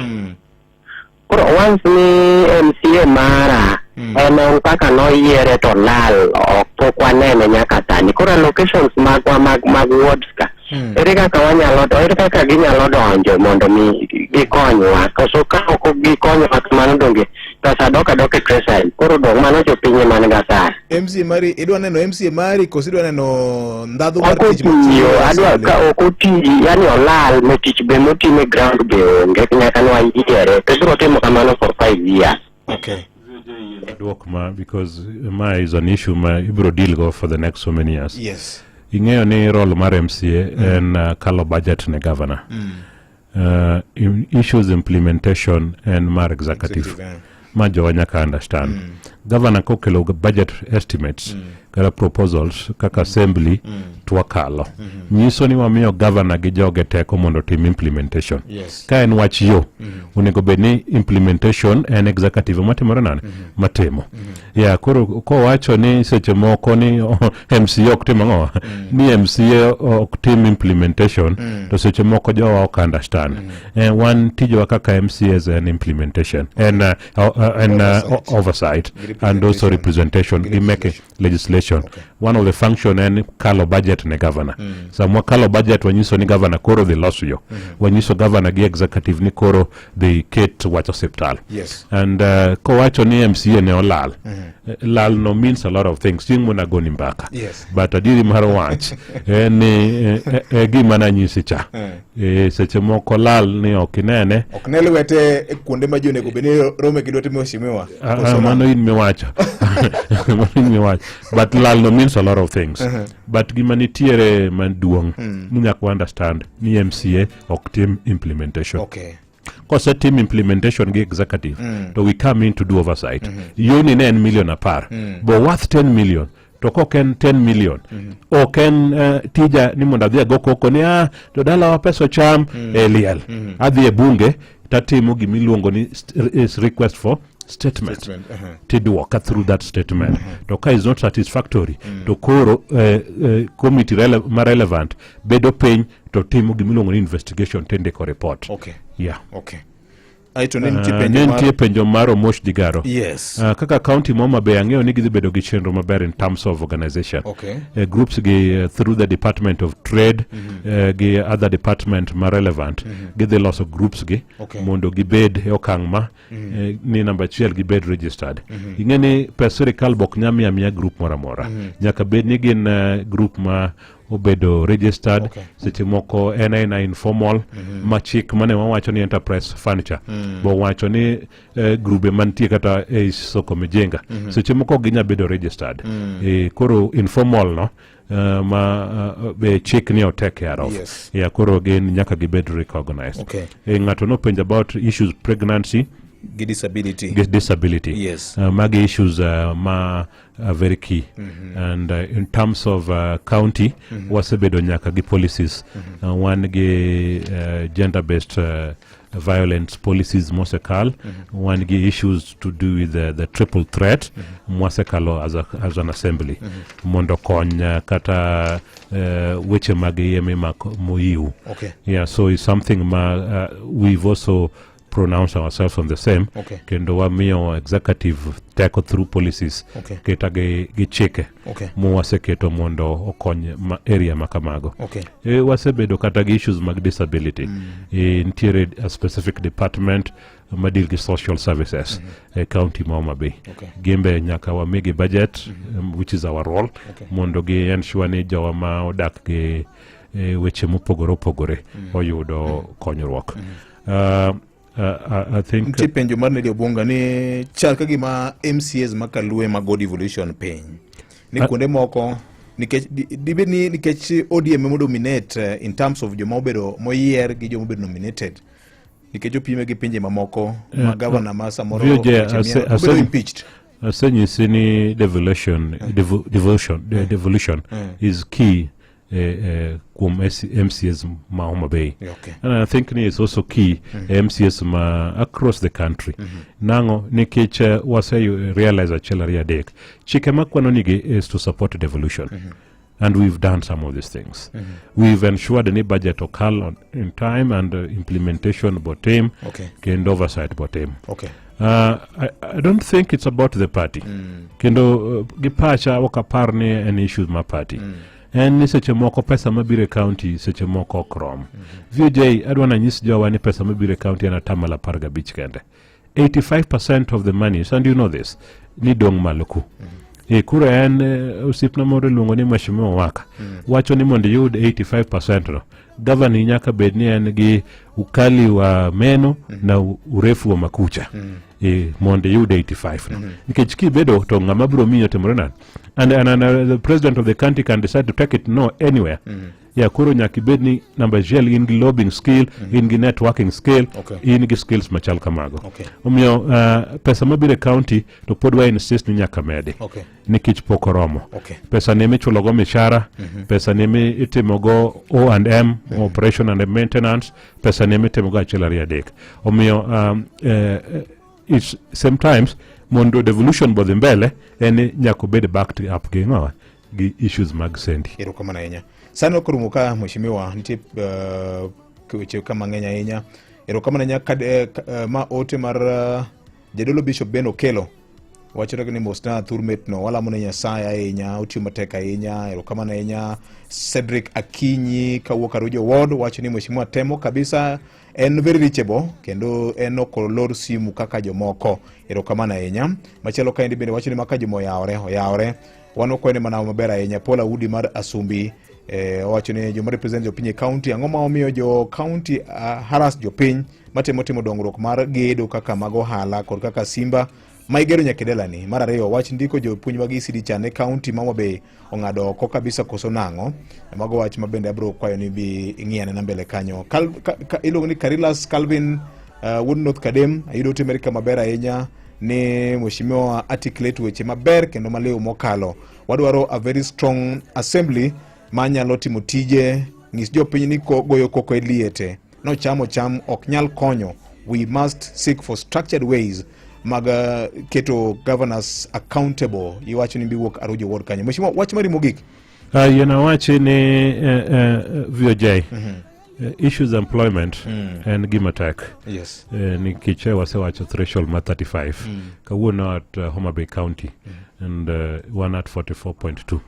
Koro once ni MCA mara En en kaka noyiere to lal ok pok wanene nyaka sani. Koro allocations magwa mag mag wards ka ere kaka wanyalo ere kaka ginyalo donjo mondo mi gikonywa koso ka ok gikonyowa kamano donge pesa dok adoka e treasury koro dong mano jopiny ema man ga sani. MCA mari idwa neno MCA mari koso idwa neno ndhadhu mar Ok tich matiyo otiyo e adwa assembly? ka ok oti yani olal me tich be motime ground be onge nyaka nwayiere to ibiro timo kamano for 5 years. Okay. Dwok ma because ma is an issue ma ibiro deal go for the next so many years. Ing'eyo ni role mar MCA en kalo budget ne governor. Issues implementation en mar executive. Executive, eh. Ma jowa nyaka understand. Governor kokelo budget estimates kata proposals kaka assembly to wakalo. Nyiso ni wamiyo governor gi joge teko mondo otim implementation. Ka en wach yo, onego bed ni implementation en executive matimore nade? Matimo. Yeah, koro kowacho ni seche moko ni MCA ok tim ang'o? Ni MCA ok tim implementation to seche moko jowa ok understand. Wan tijwa kaka MCAs en implementation en en oversight and also representation gi make legislation. One of the function en kalo budget ne governor. Sama kalo budget wanyiso ni governor koro dhi loso yo. Wanyiso governor gi executive ni koro dhi ket wach osiptal. And kowacho ni MCA ne olal. Lal no means a lot of things. Chieng' mona goni mbaka. But adieri mar wach en ni gima nanyisi cha. Seche moko lal ni ok inene. Ok ne lwete e kuonde ma ji onego bed ni rome gi lwete mheshimiwa. Ah, ah, mano in miwacho. Mano in miwacho. But lal no means a lot of things. But gima nitiere maduong' ni nyaka understand ni MCA ok tim implementation. Kosetim implementation gi executive to we come in to do oversight. Yoni ne en million 10 bo worth 10 million to kok en 10 million ok en tija ni mondo adhi ago koko ni ah jodalawa pesa ocham e liel adhi e bunge tatimo gimiluongo ni is request for statement, Statement, Tiduoka through that statement to ka is not satisfactory to koro committee ma relevant bedo piny to timo gimiluongo ni investigation tindiko report. Yeah. Okay. Aeto ne nitie penjo ne nitie penjo mar Omosh Digaro. Yes. Kaka county ma Homa Bay ang'eyo ni gidhi bedo gi chenro maber in terms of organization. Groups gi through the Department of Trade gi other department ma relevant gidhi loso groups gi mondo gibed e okang' ma ni namba achiel gibed registered. Ing'e ni pes sirikal bok nya miya miya group moro amora. Nyaka bed ni gin group ma obedo registered. Seche moko en aena informal ma chik mane wawacho ni enterprise furniture bo wacho ni grube mantie kata e soko mijenga seche moko ok ginya bedo registered. Koro informal no ma be chik ni o take care of. Yeah, koro gin nyaka gibed recognized. Ng'ato nopenjo about issues pregnancy gi disability. Gi disability. Magi issues ma are very key. And in terms of county, wasebedo nyaka gi policies. Wan gi gender based violence policies mosekal. Wan gi issues to do with the triple threat mwasekalo as an assembly mondo kony kata weche mag iye mimako moyiw. Yeah, so it's something ma we've also pronounced ourselves on the same. Kendo wamiyo executive teko through policies keta gi chike mwaseketo mondo okony ma area ma kamago. Wasebedo kata gi issues mag disability. Nitiere a specific department ma deal gi social services e county ma Homa Bay. Gin be nyaka wamigi budget which is our role mondo gi ensure ni jowa ma odak gi weche mopogore opogore oyudo konyruok. I think Nitie penjo mar Nelly Obunga ni chal ka gima MCAs ma Kalue ma go devolution piny ni kuonde moko nikech dibed ni nikech ODM ema dominate in terms of joma obedo moyier gi joma obedo nominated nikech opime gi pinje mamoko ma governor ma samoro VOJ, weche obedo impeached. Asenyisi ni devolution, devolution, devolution is key kuom MCAs ma Homa Bay. And I think ni is also key MCAs ma across the country. Nang'o nikech wase realize achiel ariyo adek. Chike makwano nigi is to support devolution. And we've done some of these things. We've ensured ni budget okal in time and implementation botim kendo oversight botim. I don't think it's about the party. Kendo gi pacha ok apar ni en issues ma party. En ni seche moko pesa mabiro e county seche moko ok rom. VOJ adwa nanyis jowa ni pesa mabiro e county en 15% kende. 85% of the money, and you know this, ni dong' malo ku. E koro en osiepna moro iluongo ni Mheshimiwa Waka wacho ni mondo iyud 85% no gavana nyaka bed ni en gi ukali wa meno na urefu wa makucha mondo iyud 85 no nikech kibedo to ng'ama biro miyo timore nade and the president of the country can decide to take it no anywhere. Yeah, koro nyaka ibed ni namba achiel in gi lobbying skill, in gi networking skill, in gi skills machal kamago. Omiyo pesa mabiro e county to pod wa insist ni nyaka medi nikech pok oromo. Pesa ni michulogo mishara, pesa ni mitimogo O and M, operation and maintenance, pesa ni mitimogo achiel ariyo adek. Omiyo it's sometimes mondo devolution bodhi mbele en ni nyaka obed backed up gi ng'awa gi issues mag sendi. Erokamano ahinya. Sani ok orumo ka mheshimiwa, nitie weche ka mang'eny ahinya. Erokamano ahinya ma ote mar jadolo Bishop Ben Okelo wacho ni mosna thurmetno walamo ne Nyasaye ahinya, otiyo matek ahinya. Erokamano ahinya. Cedric Akinyi kawuok Arujo Ward wacho ni mheshimiwa temo kabisa, en very reachable kendo en ok olor simu kaka jomoko. Erokamano ahinya. Machielo kaendi bende wacho ni maka juma oyawore oyawore wan wakwayo ni mana maber ahinya. Paul Audi mar Asumbi owacho ni joma represent jopiny e county, ang'o ma omiyo jo county harass jopiny matemo timo dongruok mar gedo kaka mag ohala kod kaka Simba ma igero nyaka e dalani. Mar ariyo, wach ndiko jopuonj mag ECD cha ne county ma Homa Bay ong'ado oko kabisa koso nang'o? Mago wach ma bende abiro kwayo ni bi ing'i anena mbele kanyo. Iluongo ni Carilas Calvin wuod North Kadem, ayudo ote Amerika maber ahinya ni mheshimiwa articulate weche maber kendo maliw mokalo. Wadwaro a very strong assembly manyalo timo tije, nyis jopiny ni goyo koko e liete nochamo cham ok nyal konyo. We must seek for structured ways mag keto governors accountable. Iwacho ni biwuok Arujo Ward kanyo. Mheshimiwa, wach mari mogik. Yien awachi ni VOJ issues employment en gima tek nikech wasewacho threshold mar 35 kawuono at Homa Bay County and one at 44.2.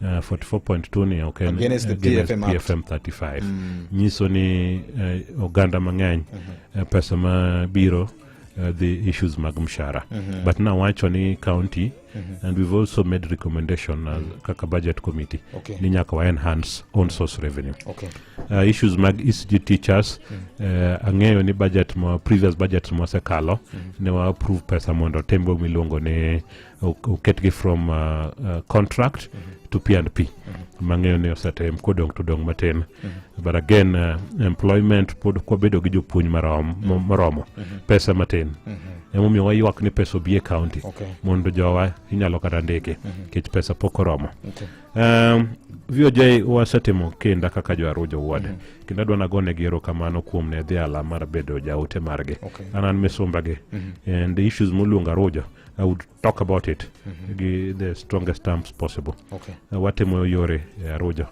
44.2 ni ok en Against the against PFM Act. PFM 35 nyiso ni oganda mang'eny pesa ma biro the issues mag mshahara but nawacho ni county and we've also made recommendation as kaka budget committee ni nyaka wa enhance own source revenue. Issues mag ECD teachers, ang'eyo ni budget ma previous budget mosekalo ne wa approve pesa mondo otimgo miluongo ni oketgi from contract to P&P mang'eyo ni osetim kodong' to dong' matin. But again employment pod kwabedo gi jopuonj moromo pesa matin emomiyo waywak ni pesa obi e county mondo jowa inyalo kata ndiki nikech pesa pok oromo. VOJ wasetimo kinda kaka jo Arujo Ward kendo adwa nagonegi erokamano kuom ne dhiala mar bedo jaote margi. An misumbagi and the issues moluongo Arujo I would talk about it gi the strongest terms possible. Watimo yore e Arujo,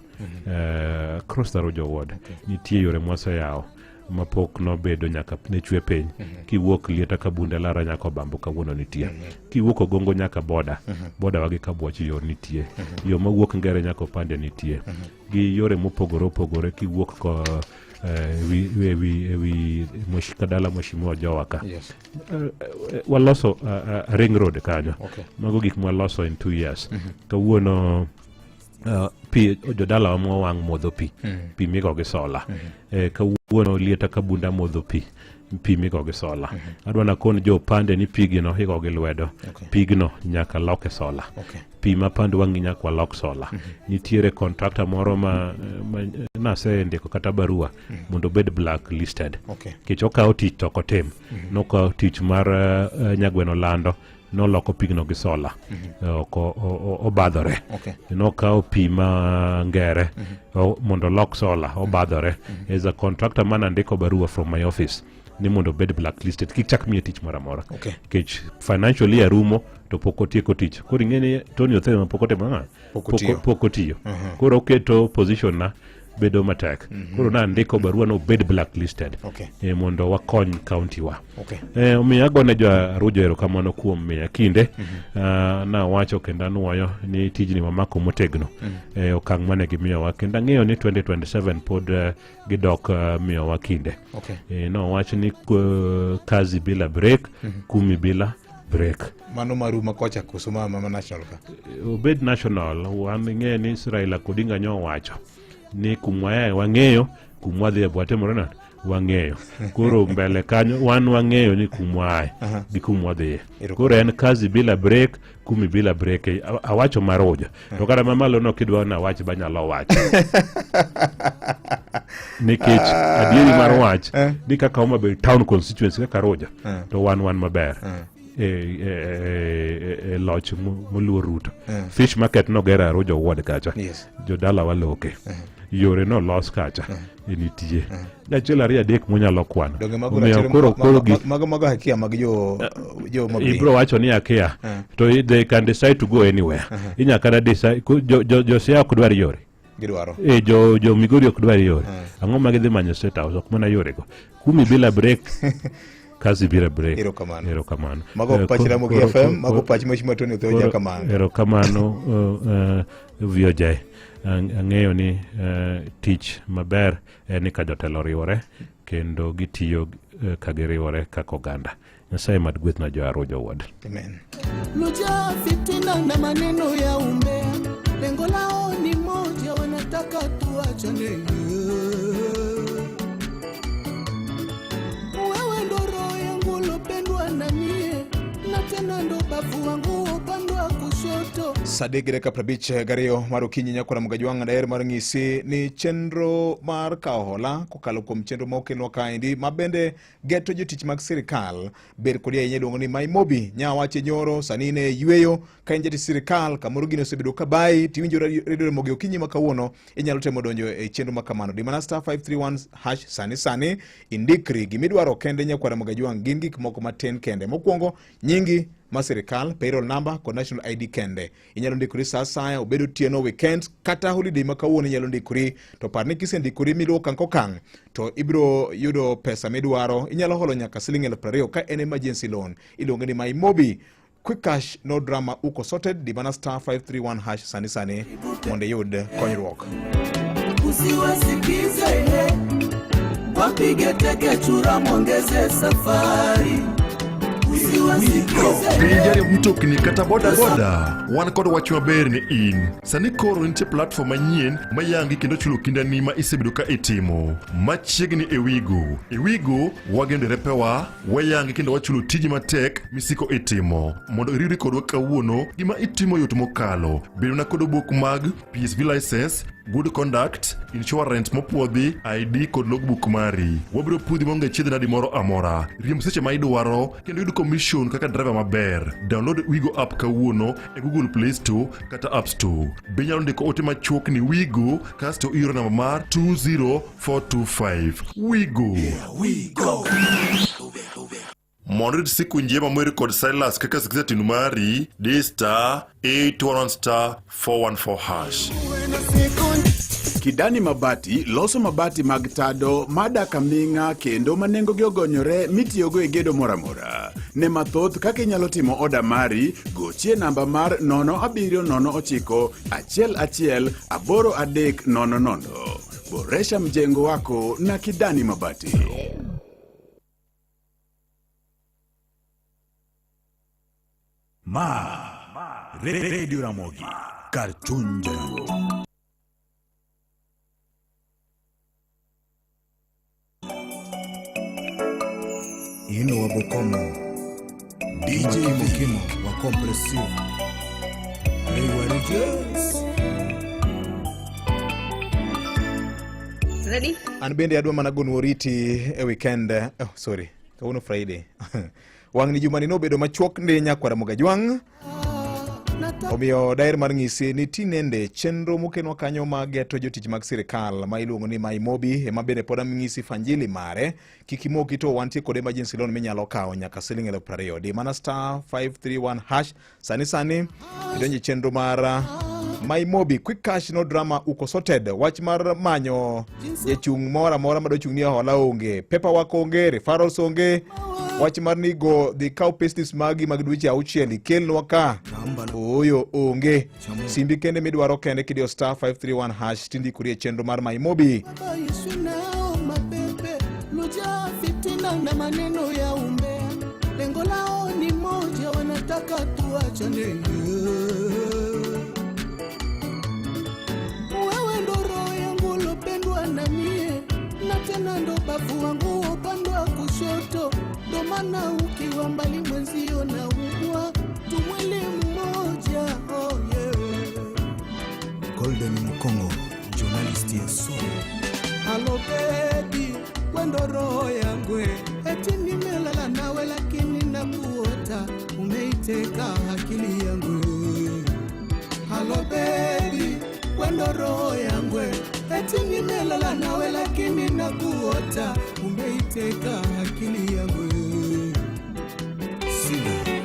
across the Arujo Ward nitie yore mwaseyawo mapok nobedo nyaka ne chwe piny. Kiwuok Lieta Kabunde Lara nyaka Obambo kawuono nitie. Kiwuok Ogongo nyaka boda boda wagi Kabuoch yo nitie. Yo mawuok Ngere nyaka Opande nitie gi yore mopogore opogore kiwuok ko ewi kadala Mheshimiwa Jowa ka. Waloso ring road kanyo. Mago gik mwaloso in 2 years. Kawuono pi jodalawa mowang' modho pi pi migo gi sola. Kawuono Lieta Kabunda modho pi pi migo gi sola. Adwa nakon jo Opande ni pigino igo gi lwedo. Pigno nyaka lok e sola. Pi ma pand wang'i nyaka walok sola. Nitiere contractor moro ma nasendiko kata barua mondo obed black listed nikech okawo tich to ok otim. Nokawo tich mar Nyagweno Lando noloko pigno gi sola. Ok obadhore. Nokawo pi ma Ngere mondo olok sola obadhore. As a contractor mana andiko barua from my office ni mondo obed blacklisted kik chak miye tich moro amora Okay. nikech financial year rumo to pok otieko tich koro ing'e ni Tony Otheo ma pok otimo ang'o? Pok otiyo. pok otiyo Mhm. koro oketo position na bedo matek Mhm. koro nandiko barua no obed blacklisted Okay. eh, mondo wakony county wa Okay. Eh, omiyo agone jo Arujo erokamano kuom miya kinde Mhm. Ah, nawacho kendo anuoyo ni tijni wamako motegno Mhm. eh, okang' mane gimiyowa kendo ang'eyo ni 2027 pod eh, gidok eh, miyowa kinde Okay. eh, nowach ni eh, kazi bila break Mhm. kumi bila break Mano maru ma kocha koso ma ma national ka. obed national wan ing'e ni Raila Odinga nyowacho ni kumwayae wang'eyo kumwadhiye be watimore nade wang'eyo koro mbele kanyo wan wang'eyo ni kumwae Aha. gi kumwadhiye Erokamano. koro en kazi bila break kumi bila break Eh, awacho maruja to kata mamalo no kidwa nawach banyalo wacho nikech adieri mar wach Eh. ni kaka Homa Bay town constituency kaka Ruja Eh. to wan wan maber Eh. e, e, e, e loch moluor Ruto Eh. fish market noger Arujo ward kacha Yes. jodala waloke yore nolos kacha e nitie achiel ariyo adek munyalo kwano Donge mago Omiyo ratiro koro ma- koro ma- gik mago mago hakia mag jo jo Homa Bay. ibro wacho ni akia Eh. to they can decide to go anywhere Uh-huh. inya kata decide jo, jo, jo Siaya ok dwar yore Gidwaro. e jo jo Migori ok dwar yore Eh. ang'o ma gidhi manyo state house ok mana yorego kumi bila break kazi bila break Erokamano. erokamano Mago Eh, pach Ramogi FM, mago pach Mheshimiwa Tony Otheo Jakamanga. erokamano uh, VOJ ang'eyo ni tich maber en ni ka jotelo oriwore kendo gitiyo ka giriwore kaka oganda Nyasaye mad gwethna jo Arujo Ward. Amen. Luja fitina na maneno ya umbea, lengo lao ni moja, wanataka tuachane. Wewe ndo roho yangu lopendwa na mie, na tena ndo bavu wangu upande wa kushoto. Sa adek gi dakika prabich gariyo mar okinyi nyakora Mgajwang' daher mar ng'isi ni chenro mar kawo hola kokalo kuom chenro ma okelnwa kaendi ma bende geto jotich mag sirikal ber kodi ahinya iluongo ni Maimobi nyawache nyoro sani in e yueyo ka in jatich sirikal kamoro gini osebedo ka bayi tiwinjo redio Ramogi okinyi ma kawuono inyalo temo donjo e chenro ma kamano di mana star 531 hash sani sani indikri gimidwaro kende nyakwara Magajwang' gin gik moko matin kende mokwongo nyingi ma sirikal payroll number kod national ID kende inyalo ndikori sa asaya obed otieno weekend kata holiday ma kawuono inyalo ndikori to par ni kisendikori miluwo okang' kokang' to ibiro yudo pesa midwaro inyalo holo nyaka siling 20,000 ka en emergency loan iluonge ni Maimobi quick cash no drama uko sorted di mana star 531 hash sani sani mondo iyud konyruok Usiwasikize, wapige teke chura, mwongeze safari. Usiwasikize. Piny jariemb mtokni kata boda boda wan kod wach maber ni in sani koro nitie platform manyien ma yangi kendo chulo kindani ma isebedo ka itimo machiegni e wigo e wigo wageno derepewa wayangi kendo wachulo tiji matek misiko itimo mondo iriwri kodwa kawuono gima itimo yot mokalo bedona kod obok mag PSV license good conduct insurance mopuodhi ID kod logbook mari wabiro puodhi maonge chiedh nadi moro amora riemb seche ma idwaro kendo yud commission kaka driver maber download wigo app kawuono e google play store kata app store be inyalo ndiko ote machuok ni wigo kasto ioro namba mar 20425 wigo Mondo irit siku njema moer kod Silas kaka sikiza tinu mari, di star 811 star 414 hash. Kidani Mabati loso mabati mag tado madak aming'a kendo ma nengogi ogonyore mitiyogo e gedo moro amora. Ne mathoth kaka inyalo timo oda mari, gochie namba mar 0709 11 8300. Boresha mjengo wako na Kidani Mabati. Ma Radio Ramogi kar chuny jaluo. Ino wa Bokomo DJ Kimo Vic. Kimo wa Compressive Hey Warriors Ready? An bende adwa mana gonu oriti e weekend. Oh, sorry. Kawuono Friday. Wang'ni jumani nobedo machuok ndi nyakwara Mogajwang'. Omiyo daher mar ng'isi ni tinende chenro mokenwa kanyo ma geto jotich mag sirikal ma iluongo ni Maimobi ema bende pod amng'isi fanjili mare. Kik imoki to wantie kod emergency loan minyalo kawo nyaka siling 20,000. Di mana star 531 hash sani sani idonje chenro mar Maimobi quick cash no drama uko sorted. Wach mar manyo jachung' moro amora madochung' ni e hola onge, paperwork onge, referrals onge. Wach mar ni go dhi kaw payslips magi mag dweche auchiel ikelnwa ka ooyo onge. Simbi kende midwaro kende kidiyo star 531 hash tindikori e chenro mar Maimobi. Ishi nao mapepe lujaa fitina na maneno ya umbea, lengo lao ni moja, wanataka tuachane. Wewe ndo roho yangu lopendwa na mie, na tena ndo bavu wangu upande wa kushoto, ndo maana ukiwa mbali mwenzio na ugua tumwili mmoja oh yeah. Golden Mukongo, journalist ya solo. Halo baby, wendo roho yangu eti nimelala nawe lakini nakuota, umeiteka akili yangu. Halo baby, wendo roho yangu eti nimelala nawe lakini nakuota, umeiteka akili yangu. Sila,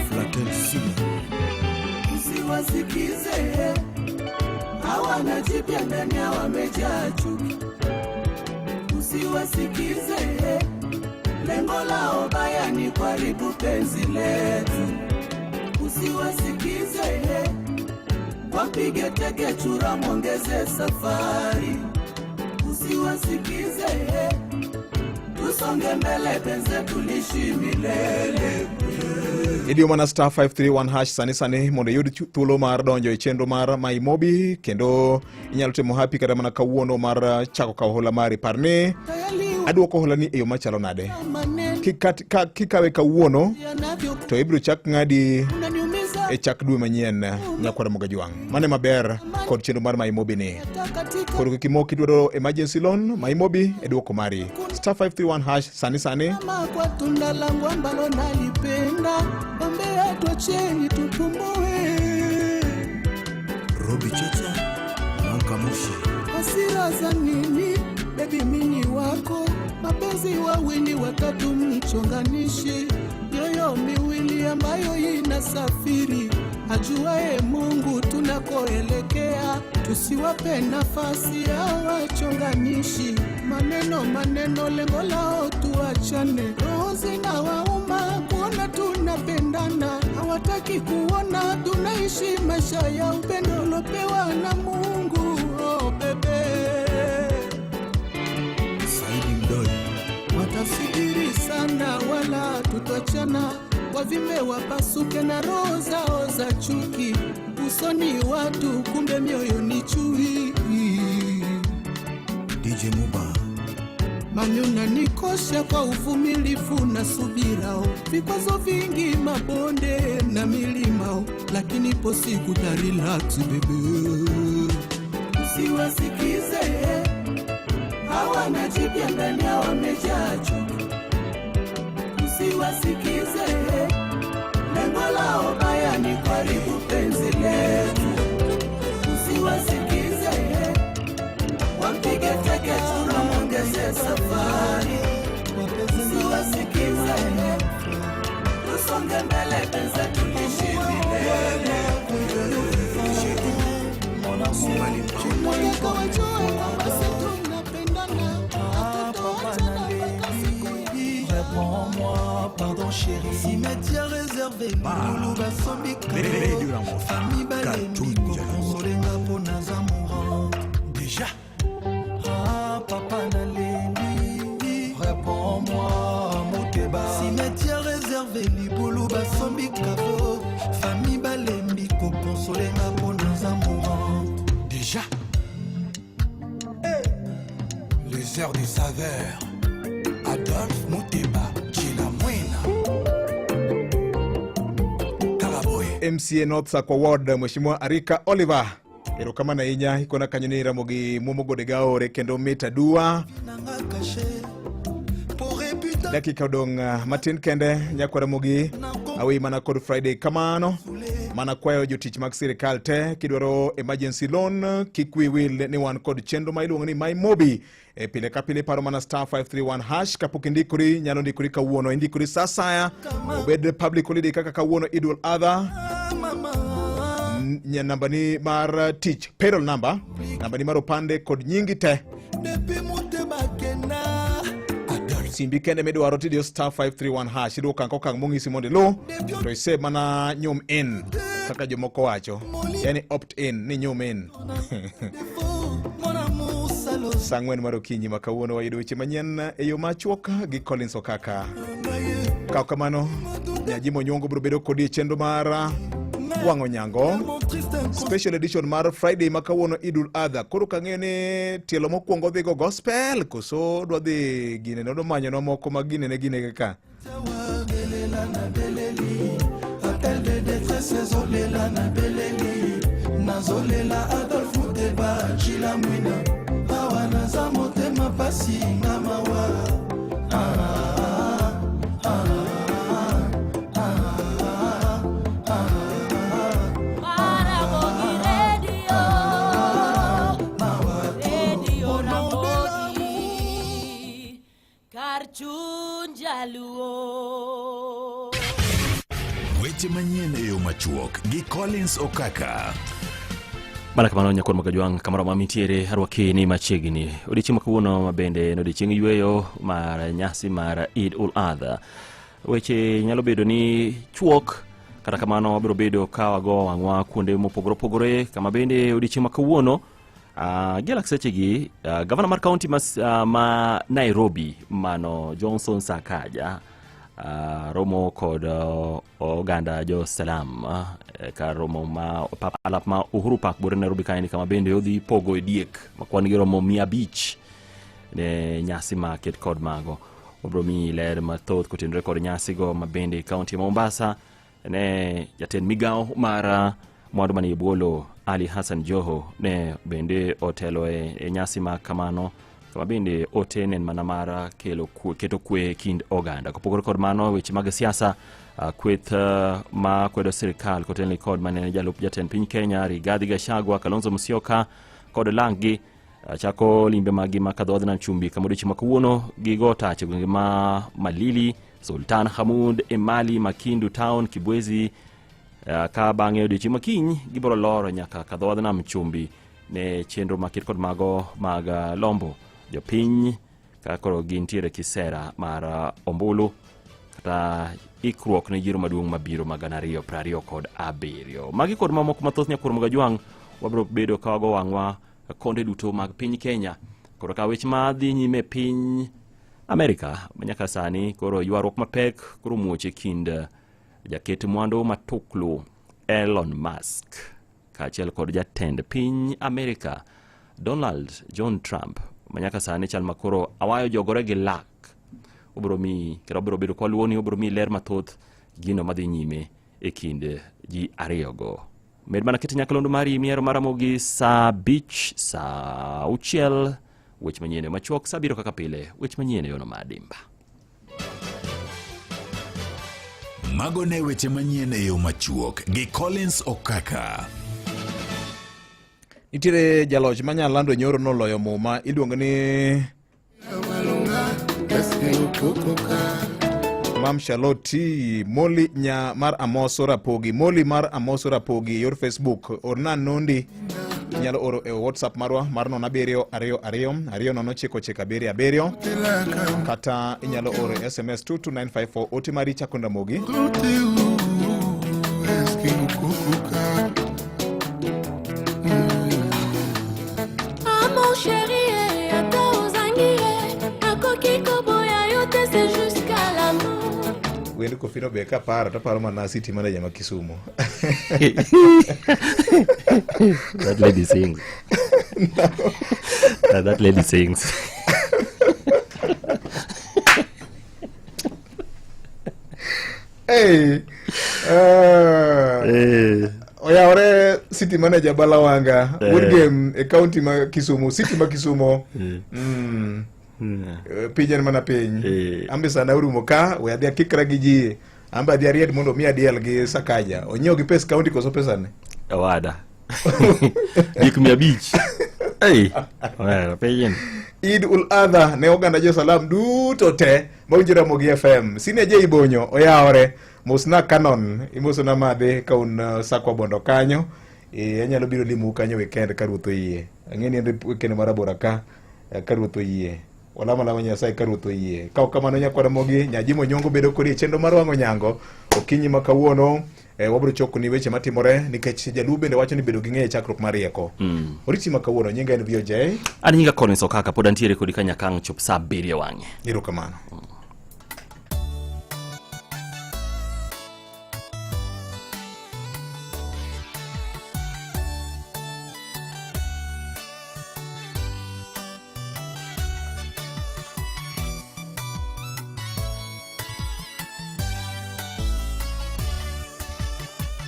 Flatel Sila. Usiwasikize, hawana jipya ndani yao, wamejaa chuki. Usiwasikize, lengo lao baya ni kuharibu penzi letu. Usiwasikize, wapige teke chura, mwongeze safari. Usiwasikize, tusonge mbele, penzi tulishi milele. Idiyo mana star 531 hash sani sani mondo iyud thuolo mar donjo e chenro mar Maimobi kendo inyalo timo happy kata mana kawuono mar chako kawo hola mari. Par ni aduoko hola ni e yo machalo nade? Kikawe kawuono to ibiro chak ng'adi e chak dwe manyien nyakwar Mogajwang'. Mano ema ber kod chenro mar Maimobi ni. Koro kik imoki idwaro emergency loan, Maimobi e duoko mari. Star 531 hash sani sani. Kama kwa tunda langu ambalo nalipenda, ombea tuacheni tupumue. Robi Checha, Manka Mushi. Hasira za nini? Baby mini wako, mapenzi wawili watatu mchonganishi, mioyo miwili ambayo inasafiri, ajuaye Mungu tunakoelekea, tusiwape nafasi ya wachonganishi. Maneno maneno, lengo lao tuachane, roho zinawauma kuona tunapendana, hawataki kuona tunaishi maisha ya upendo ulopewa na Mungu. Oh bebe, Saidi Mdoli. Watasubiri sana wala tutachana, wavime wapasuke na roho zao za chuki, usoni watu kumbe mioyo ni chui. DJ Muba. Manyuna nikosha kwa uvumilivu na subirao, vikwazo vingi mabonde na milimao, lakini ipo siku ta relax baby. Usiwasikize, hawana jipya ndani yao, wamejaa chuki. Usiwasikize, lengo lao baya ni kuharibu penzi letu. Usiwasikize, wampige teke chura, mwongeze safari. Usiwasikize, tusonge mbele, penzi tulishi milele. Nataka wajue kwamba si tunapendana, hatutoachana mpaka siku ya Réponds-moi, pardon chérie. Cimetière réservé, Lulu basombi Radio Ramofa, Famille balembi kokonsolenga mpo naza mourant. Déjà. Ah, papa nalembi. Réponds-moi, Moteba. Cimetière réservé, libulu basombi kabo. Famille balembi kokonsolenga mpo naza mourant. Déjà. Hey. Les heures des saveurs. Adolphe Muteba, Chila Mwina. Kalaboy. MCA North Sakwa Ward, Mheshimiwa Arika Oliver. Erokamano ahinya ikona kanyo ni Ramogi muomo gode gaore kendo mit aduwa. Dakika odong' matin kende nyakwa Ramogi aweyi mana kod Friday kamano. Mana kwayo jotich mag sirikal te kidwaro emergency loan kik wi wil ni wan kod chenro ma iluongo ni MyMobi. E pile ka pile paro mana star 531 hash kapok indikori nyalo ndikori kawuono indikori sa asaya obed public holiday kaka kawuono Idul Adha nambani mar tich payroll number nambani mar opande kod nyingi te simbi kende midwaro tidiyo star 531 hash iluwo okang' kokang' mong'isi mondo iluw to ise mana nyum in kaka jomoko wacho yani opt in ni nyum in saa ang'wen mar okinyi ma kawuono wayudo weche manyien e yo machuok gi Collins Okaka. Kaw kamano, Nyajimo Nyongo biro bedo kodi e chenro mar wang'o nyango special edition mar Friday ma kawuono Idul Adha. Koro kang'eyo ni tielo mokwongo dhi go gospel koso dwa dhi ginene odwa manyonwa moko mag ginene ginege ka. Nazolela Adolphe Muteba Chila Mwina awa naza motema pasi nga mawa ah, ah, ah, ah, Ramogi Radio, Radio Ramogi, kar chuny jaluo. Weche manyien e yo machuok gi Collins Okaka. Mana kamano nyakon Magajwang' kamoro ma mintiere arwaki ni machiegni. Odiechieng' ma kawuono ma bende en odiechieng' yueyo mar nyasi mar Eid ul Adha. Weche nyalo bedo ni chuok kata kamano wabiro bedo ka wago wang'wa kuonde mopogore opogore kama bende odiechieng' ma kawuono gi alak sechegi gavana mar kaunti ma Nairobi mano Johnson Sakaja romo kod oganda jo Salam kar romo ma alap ma Uhuru Park bore Nairobi kaendi kama bende odhi pogo e diek ma kwan gi romo 500 ne nyasi ma ket kod mago. Obiro miyi ler mathoth kotenore kod nyasigo ma bende kaunti ma Mombasa ne jatend migawo mar mwandu manie bwo lowo Ali Hassan Joho ne bende otelo e nyasi ma kamano kama bende ote ne en mana mar kelo kwe, keto kwe e kind oganda. Kopogore kod mano, weche mag siasa kweth ma kwedo sirikal kotenore kod mane jalup jatend piny Kenya Rigathi Gachagua, Kalonzo Musyoka kod langgi chako limbe maggi ma kadho nam chumbi kama odiechieng' ma kawuono gigo tach e gwenge ma Malili, Sultan Hamud, Emali, Makindu Town, Kibwezi ka bang'e odiechieng' ma kiny gibiro loro nyaka kadho nam chumbi ne chenro maket kod mago mag lombo jopiny ka koro gintiere kisera mar ombulu kata ikruok ne yiero maduong' mabiro ma 2027. Magi kod mamoko mathoth nyakwar Mogajwang' wabiro bedo ka wago wang'wa konde duto mag piny Kenya. Koro ka weche ma dhi nyime e piny Amerika ma nyaka sani koro ywaruok mapek koro muoch e kind jaket mwandu matuklu Elon Musk kaachiel kod jatend piny Amerika Donald John Trump ma nyaka sani chal ma koro awayo jogore gi lak. Obiro miyi kendo obiro bedo kwa luoni, obiro miyi ler mathoth gino madhi nyime e kind ji ariyogo. Med mana keto nyakalondo mari miero mar Ramogi saa 5, saa 6, weche manyien e machuok, saa 7 kaka pile, weche manyien e yono ma adimba. Mago ne weche manyien e yo machuok gi Collins Okaka. Nitiere jaloch ma nyalando nyoro noloyo muma iluongo ni Mam Charlotte Moli nya mar Amoso Rapogi Moli mar Amoso Rapogi yor Facebook orna nondi inyalo oro e WhatsApp marwa mar 07 2 2 2 0 9 9 7 7 kata inyalo oro e SMS 22954 ote mari chako Ramogi. Ah mon chéri, ata ozangi ye, nakoki koboya yo te, c'est jusqu'à la mort. Wend Kofino be kaparo to aparo mana city manager ma Kisumu. That lady sings. That lady sings. Hey, oyawore city manager Balawanga wuod Gem e county ma Kisumu, city ma Kisumu. Piny en mana piny. Ambe sana orumo ka, we adhi akikra gi ji. Amba adhi aried mondo omiya diel gi Sakaja. Onyiew gi pes county koso pesane? Owada. Gik 500. Ei, omera piny. Eid ul Adha ne oganda jo Salam duto te mawinjo Ramogi FM. Sine J Bonyo oyawore. Mosna Canon, imosona madhe ka un Sakwa Bondo kanyo. Anyalo biro limou kanyo weekend ka Ruoth oyie. Ang'e ni en weekend mar aboro ka Ruoth oyie. Walamo alama Nyasaye ka Ruoth oyie. Ka ok kamano nyakwar Ramogi, Nyajimo Nyongo bedo kodi e chenro mar wang'o nyango okinyi ma kawuono. Wabiro chokoni weche matimore nikech Jaluo bende wacho ni bedo gi ng'eyo e chakruok mar rieko. Oriti ma kawuono, nyinga en VOJ. An nyinga Collins Okaka, pod antiere kodi ka nyaka ang' chop saa 7 wang'e. Erokamano.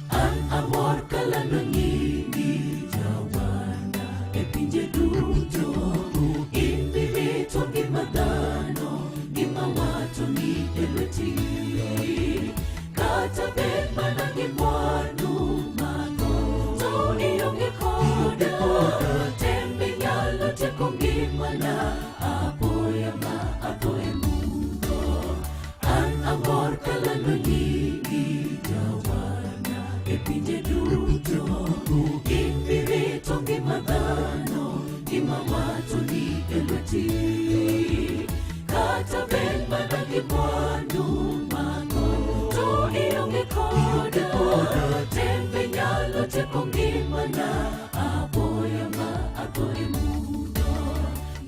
An amor kalando nyingi jawana e pinje duto. In birito ngima dhano, gima wacho ni e lweti. Kata bed mana gi mwandu mathoth, to ionge koda. Tembe nyalo tieko ngimana, apoya ma atho e mudho. An amor kalando nyingi jawana e pinje duto. In birito ngima dhano, gima wacho ni e lweti. Kata bed mana gi mwandu mathoth, to ionge koda. Tembe nyalo tieko ngimana, apoya ma atho e mudho.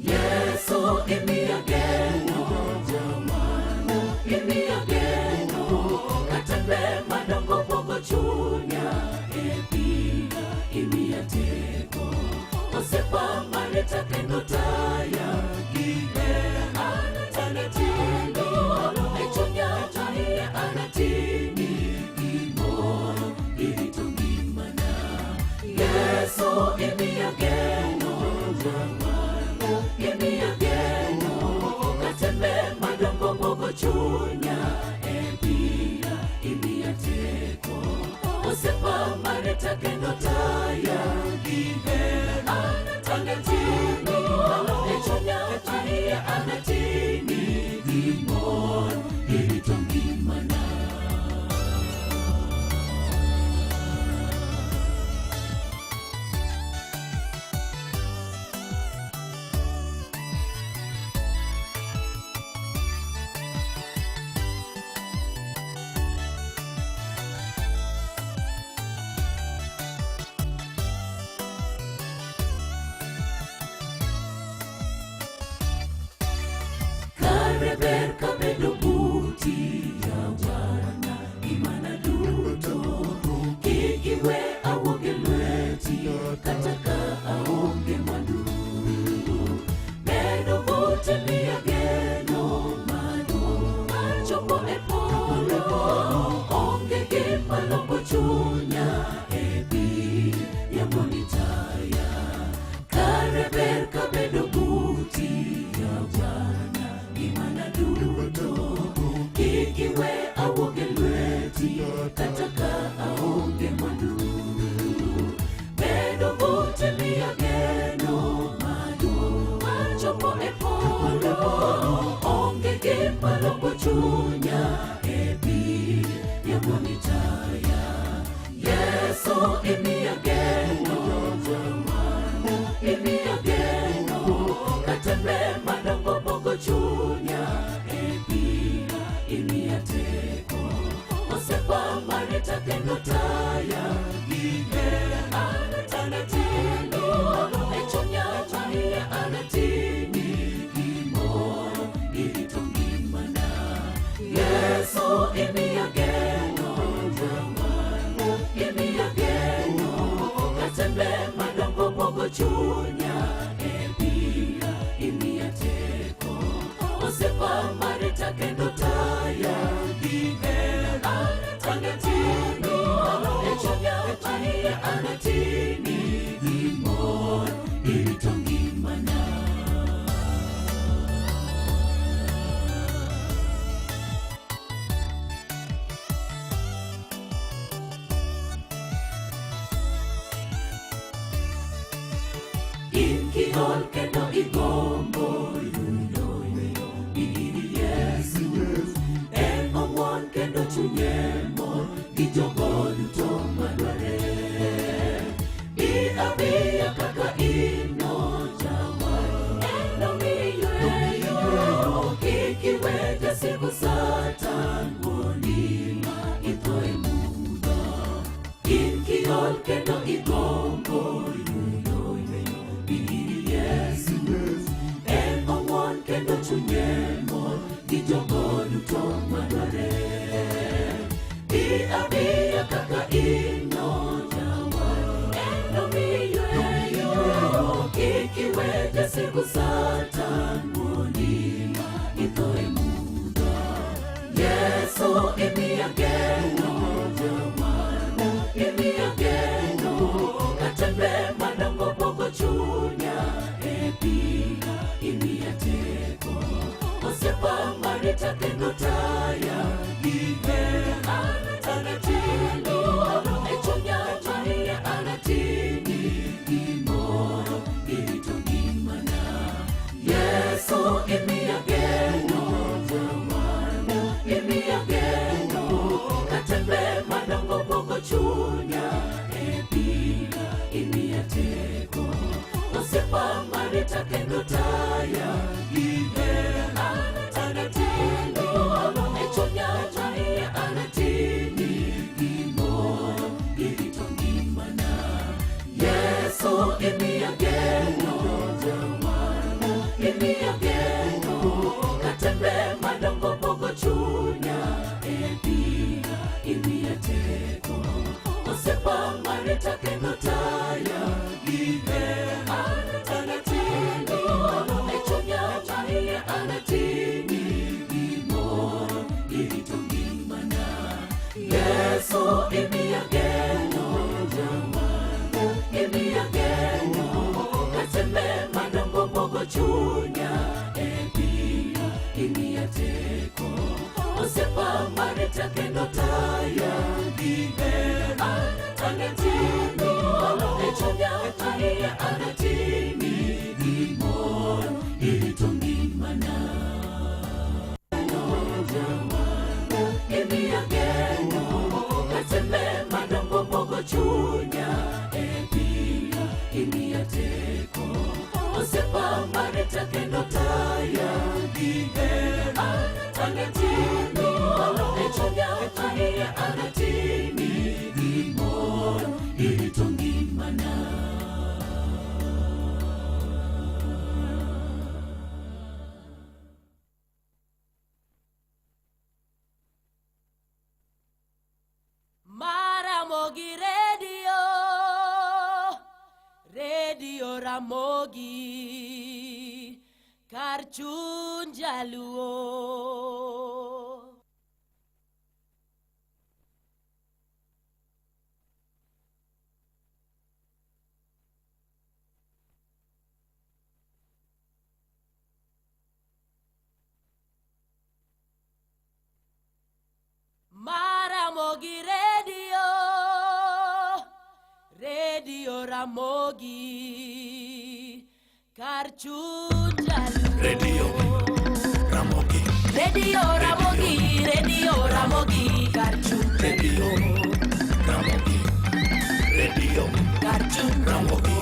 Yesu imiya geno, jawana imiya geno. Kata ber madongo pogo chunya, e piga imiya teko. Osiepa marita kendo taya, gi hera anatini. E chunya maiye anatini, gimor irito ngimana. Yesu imiya geno, jawana imiya geno. Katembe madongo mogo chunya, e piga imiya teko. Osiepa marita kendo taya, gi hera anatini. E chunya maiye anatini, gimor irito ngimana. Kare ber kabedo buti jawana gimana duto. Kik iwe awuog e lweti kata ka aonge mwandu. Bedo buti miya geno maduong' machopo e polo. Onge gima lombo chunya e piny yamo ni taya. Kare ber kabedo buti jawana gimana duto. Kik iwe awuog e lweti kata ka aonge mwandu. Bedo buti miya geno maduong' machopo e polo. Onge gima lombo chunya e piny yamo ni taya. Yesu imiya geno, jawana imiya geno. Katembe madongo pogo chunya e piny imiya teko. Osiepa marita kendo taya, gi hera anatini. E chunya maiye anatini, gimor irito ngimana. Yesu imiya geno, jawana imiya geno. Katembe madongo pogo chunya e piga imiya teko. Osiepa marita kendo taya, gi hera anatini. E chunya maiye anatini, gimor irito ngimana. kiol kendo igombo yudo yweyo, bi ir Yesu. En ong'won kendo chunye mor gi jogo duto madware. Bi abiya kaka in no jawar, en nomiyi yweyo. Kik iwe jasigu Satan wuondi ma itho e mudho. In kiol kendo igombo yudo yweyo, bi ir Yesu. En ong'won kendo chunye mor gi jogo duto madware. Bi abiya kaka in no jawar, en nomiyi yweyo. Kik iwe jasigu Satan wuondi ma itho e mudho. Yesu imiya geno jawar, imiya geno. Katembe madongo pogo chunya e piga, imiya teko. Osiepa marita kendo taya, gihera anatini. E chunya maiye anatini, gimoro irito ngimana. Yesu imiya geno jawar, imiya geno. Katembe madongo pogo chunya e piga, imiya teko. Osiepa marita kendo taya, gihera anatini. E chunya maiye anatini, gimoro irito ngimana. Yesu imiya geno jawar, imiya geno. Katembe madongo pogo chunya e piga, imiya teko. Osiepa marita kendo taya, gihera anatini. E chunya maiye anatini, gimoro irito ngimana. Yesu imiya geno jawar, imiya geno. Katembe madongo pogo chunya e piga, imiya teko. Osiepa marita kendo taya, gihera anatini. E chunya maiye anatini, gimoro irito ngimana. Imiya geno. Katembe madongo pogo chunya e piga, imiya teko. Osiepa marita kendo taya, gihera anatini. E chunya maiye anatini, gimoro irito ngimana. Maramogi Radio, Radio Ramogi, kar chuny jaluo. Maramogi Radio, Radio Ramogi, kar chuny jaluo. Radio Ramogi. Radio Ramogi, Radio Ramogi, kar chuny Radio Ramogi. Radio kar chuny Ramogi.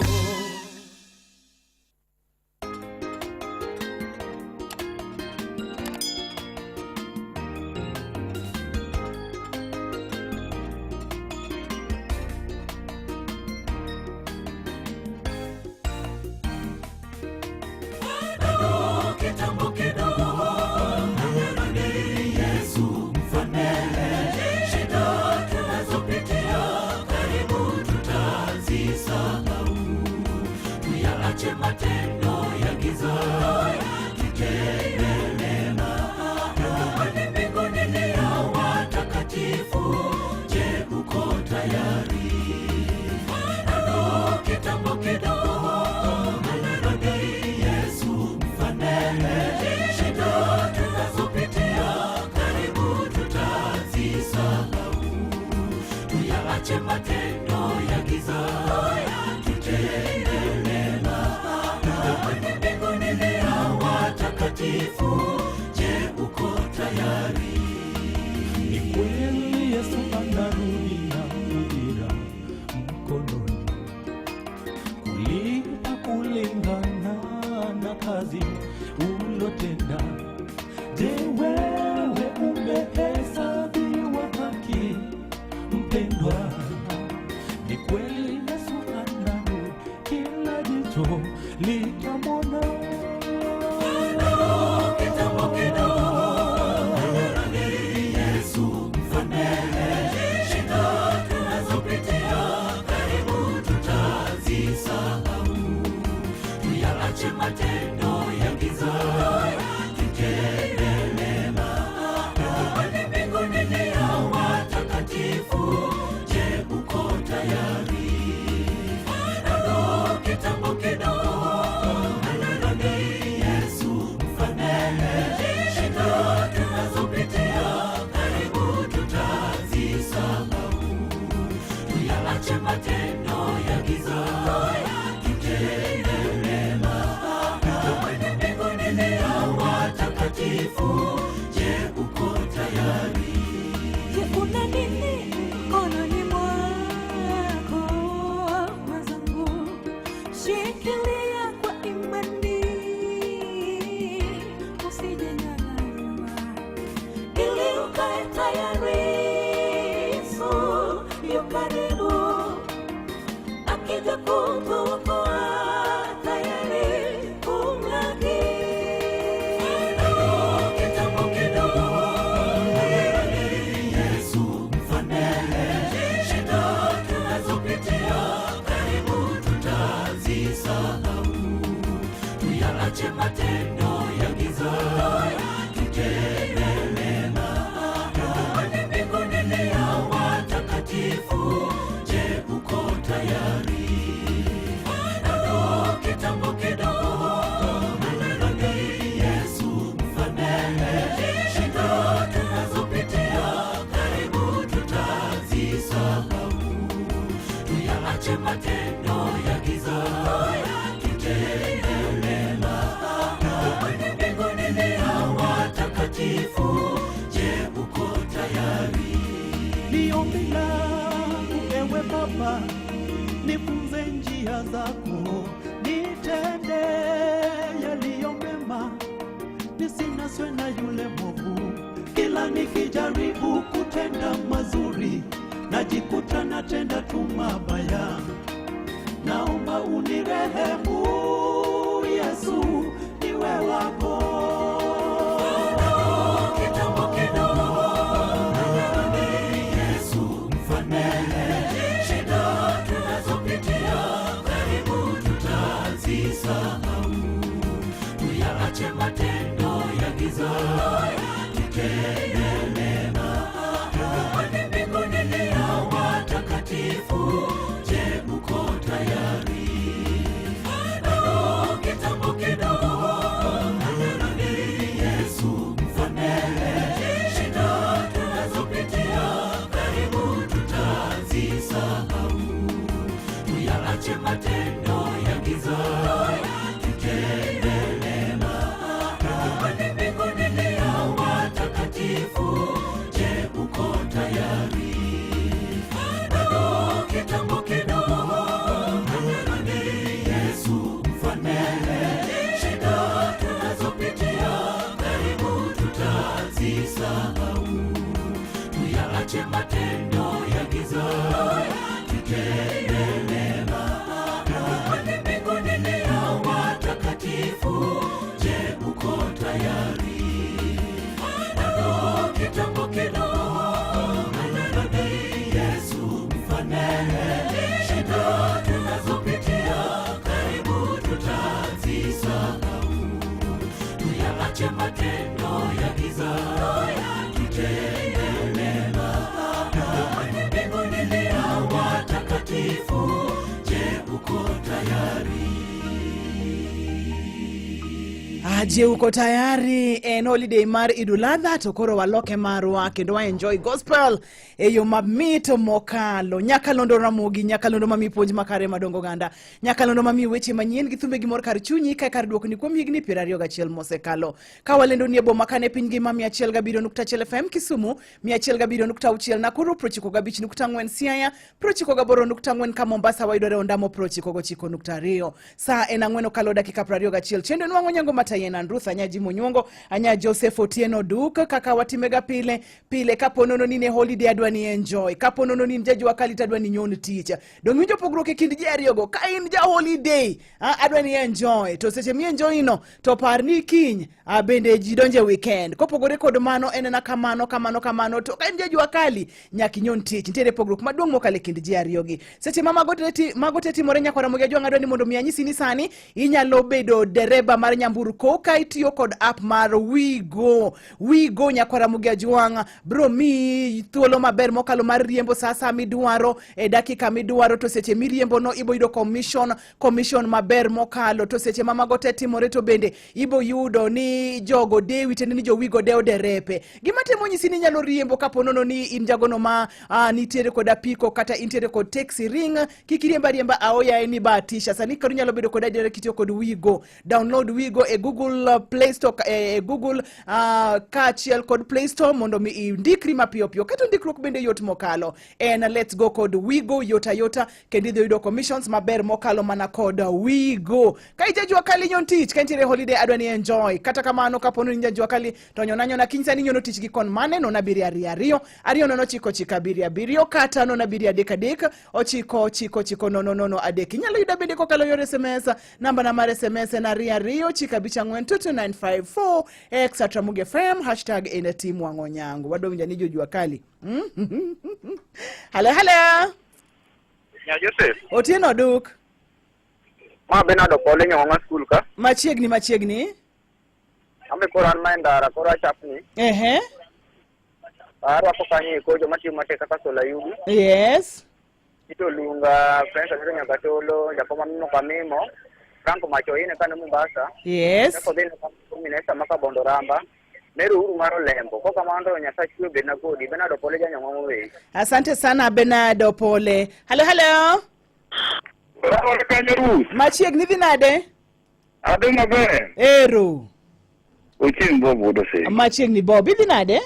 Kitambo kidogo anarudi Yesu mfalme. Shida tunazopitia karibu tutazisahau. Tuyaache matendo ya giza, tutende mema. Nyumbani mbinguni ni ya watakatifu. Je, uko tayari? Bado kitambo kidogo anarudi Yesu mfalme. Shida tunazopitia karibu tutazisahau. Tuyaache matendo ya giza, tutende mema. wapendwa, ni kweli Yesu anarudi, kila jicho litamwona. Kitambo kidogo, anarudi Yesu mfalme. Shida tunazopitia karibu tutazisahau, tuyaache matendo ya giza, tutende mema. Kwani mbinguni ni ya watakatifu. Je, uko tayari? Bado kitambo kidogo, anarudi Yesu mfalme. Shida tunazopitia karibu tutazisahau, tuyaache matendo ya giza, tutende mema. Kwani mbinguni ni ya watakatifu. Je, uko tayari? Je, una nini mkononi mwako mwenzangu? Shikilia kwa imani, usije nyang'anywa, ili ukae tayari. Yesu yu karibu, akija kutuokoa, tayari kumlaki. Kitambo kidogo, anarudi Yesu mfalme. Shida tunazopitia karibu tutazisahau, tuyaache matendo ya giza, tutende mema. Kwani mbinguni ni ya watakatifu. Je, uko tayari? Bado kitambo kidogo, anarudi Yesu mfalme. Shida tunazopitia karibu tutazisahau, tuyaache matendo ya giza, tutende mema. Kwani mbinguni ni ya watakatifu. Je, uko tayari? Ni ombi langu ewe Baba, nifunze njia zako, nitende yaliyo mema, nisinaswe na yule mwovu. Kila nikijaribu kutenda mazuri, najikuta natenda tu mabaya. Naomba unirehemu Yesu, niwe wako. Kitambo kidogo, anarudi Yesu mfalme. Shida tunazopitia karibu tutazisahau, tuyaache matendo ya giza, tutende mema. Kwani mbinguni ni ya watakatifu. Je, uko tayari? Bado kitambo kidogo, anarudi Yesu mfalme. Shida tunazopitia karibu tutazisahau, tuyaache matendo ya giza, tutende mema. Kwani mbinguni ni ya watakatifu. Je, uko tayari? Bado kitambo kidogo, anarudi Yesu mfalme. Shida tunazopitia karibu tutazisahau, tuyaache matendo ya giza, tutende mema. Kwani mbinguni ni ya watakatifu. Je, uko tayari? Bado kitambo kidogo, anarudi Yesu mfalme. Shida tunazopitia karibu tutazisahau, tuyaache matendo ya giza, tutende mema. Kwani mbinguni ni ya watakatifu. Je, uko tayari? Aje, uko tayari? En holiday mar Iduladha to koro waloke marwa kendo wa enjoy gospel e yo mamit mokalo. Nyakalondo Ramogi, nyakalondo mami puonj makare madongo ganda, nyakalondo mami weche manyien gi thumbe gi mor kar chunyi ka kar duokni kuom higni 21 mosekalo. Ka walendo nie boma kane piny ngima 107.1 FM Kisumu, 107.6 Nakuru, 95.4 Siaya, 98.4 ka Mombasa wayudore Ondamo 99.2. Sa en 4 okalo dakika 21. Chendo nwang'o nyango matayen. En an Ruth Anya Jim Onyuongo, Anya Joseph Otieno Duk, kaka watimega pile pile. Kapo nono ni ne holiday adwa ni enjoy, kapo nono ni in jajua kali to adwa ni nyon tich. Dong' iwinjo pogruok e kind ji ariyogo? Ka in ja holiday, adwa ni enjoy, to seche mi enjoy no to par ni kiny bende ji donjo e weekend. Kopogore kod mano, en ena kamano kamano kamano. To ka in jajua kali, nyaka inyon tich. Nitiere pogruok maduong' mokalo e kind ji ariyogi. Seche ma mago te mago te timore, nyakwara Ramogi Ajwang', adwa ni mondo mi anyisi ni sani inyalo bedo dereba mar nyamburko ka itiyo kod app mar Wigo. Wigo, nyakwara Ramogi Ajwang', bro miyi thuolo maber mokalo mar riembo sa asaya midwaro e dakika midwaro, to seche miriembo no ibo yudo commission maber mokalo. To seche ma mago te timore, to bende ibo yudo ni jogo dewi, tiende ni jo Wigo dewo derepe. Gima temo nyisi ni inyalo riembo kapo nono ni in jagono ma nitiere kod apiko kata intiere kod taxi ring, kik iriemb ariemba aoyaye ni bahatisha. Sani koro inyalo bedo kod adiera kitiyo kod Wigo. Download Wigo e Google Play Store, e Google kaachiel kod Play Store mondo mi indikri mapiyo piyo. Keto ndikruok bende yot mokalo. En let's go kod Wigo, yot ayota, kendo idhi yudo commissions maber mokalo mana kod Wigo. Ka ijajua kali, nyon tich. Ka intiere holiday, adwa ni enjoy. Kata kamano, kapo ni ijajua kali to nyona nyona kiny sani nyono tich gi kon mane 0 7 2 2 2 0 9 9 7 7 kata 0 7 3 3 9 9 9 0 0 3. Inyalo yuda bende kokalo yor SMS. Namba na mar SMS en 2 2 9 5 4 22954 x @RamogiFM, hashtag en team wang'o nyango. Wadwa winjo ni jojua kali. Halo, halo. Nya Joseph. Otieno Duk. Ma Bernard Opole Nyong'o school ka. Machiegni machiegni. Ambe koro an ma e ndara koro achapni. Arwako kanyo eko joma tiyo matek kaka Sola Yugi. Tito Lunga, Frank Asiro Nyagatolo, Jakoma Mimo Kamimo, Frank Machoine kane Mombasa. Neko dhi ne Maka Bondo Ramba. Meru Uhuru mar Olembo. Kok kamano to Nyasaye kwe obedna kodi. Bernard Opole janyong'o wei. Asante sana, Bernard Opole. Halo, halo. Machiegni, dhi nade? Adhi maber. Ero. Ochieng' Bob wuod Oseng. Machiegni Bob, idhi nade?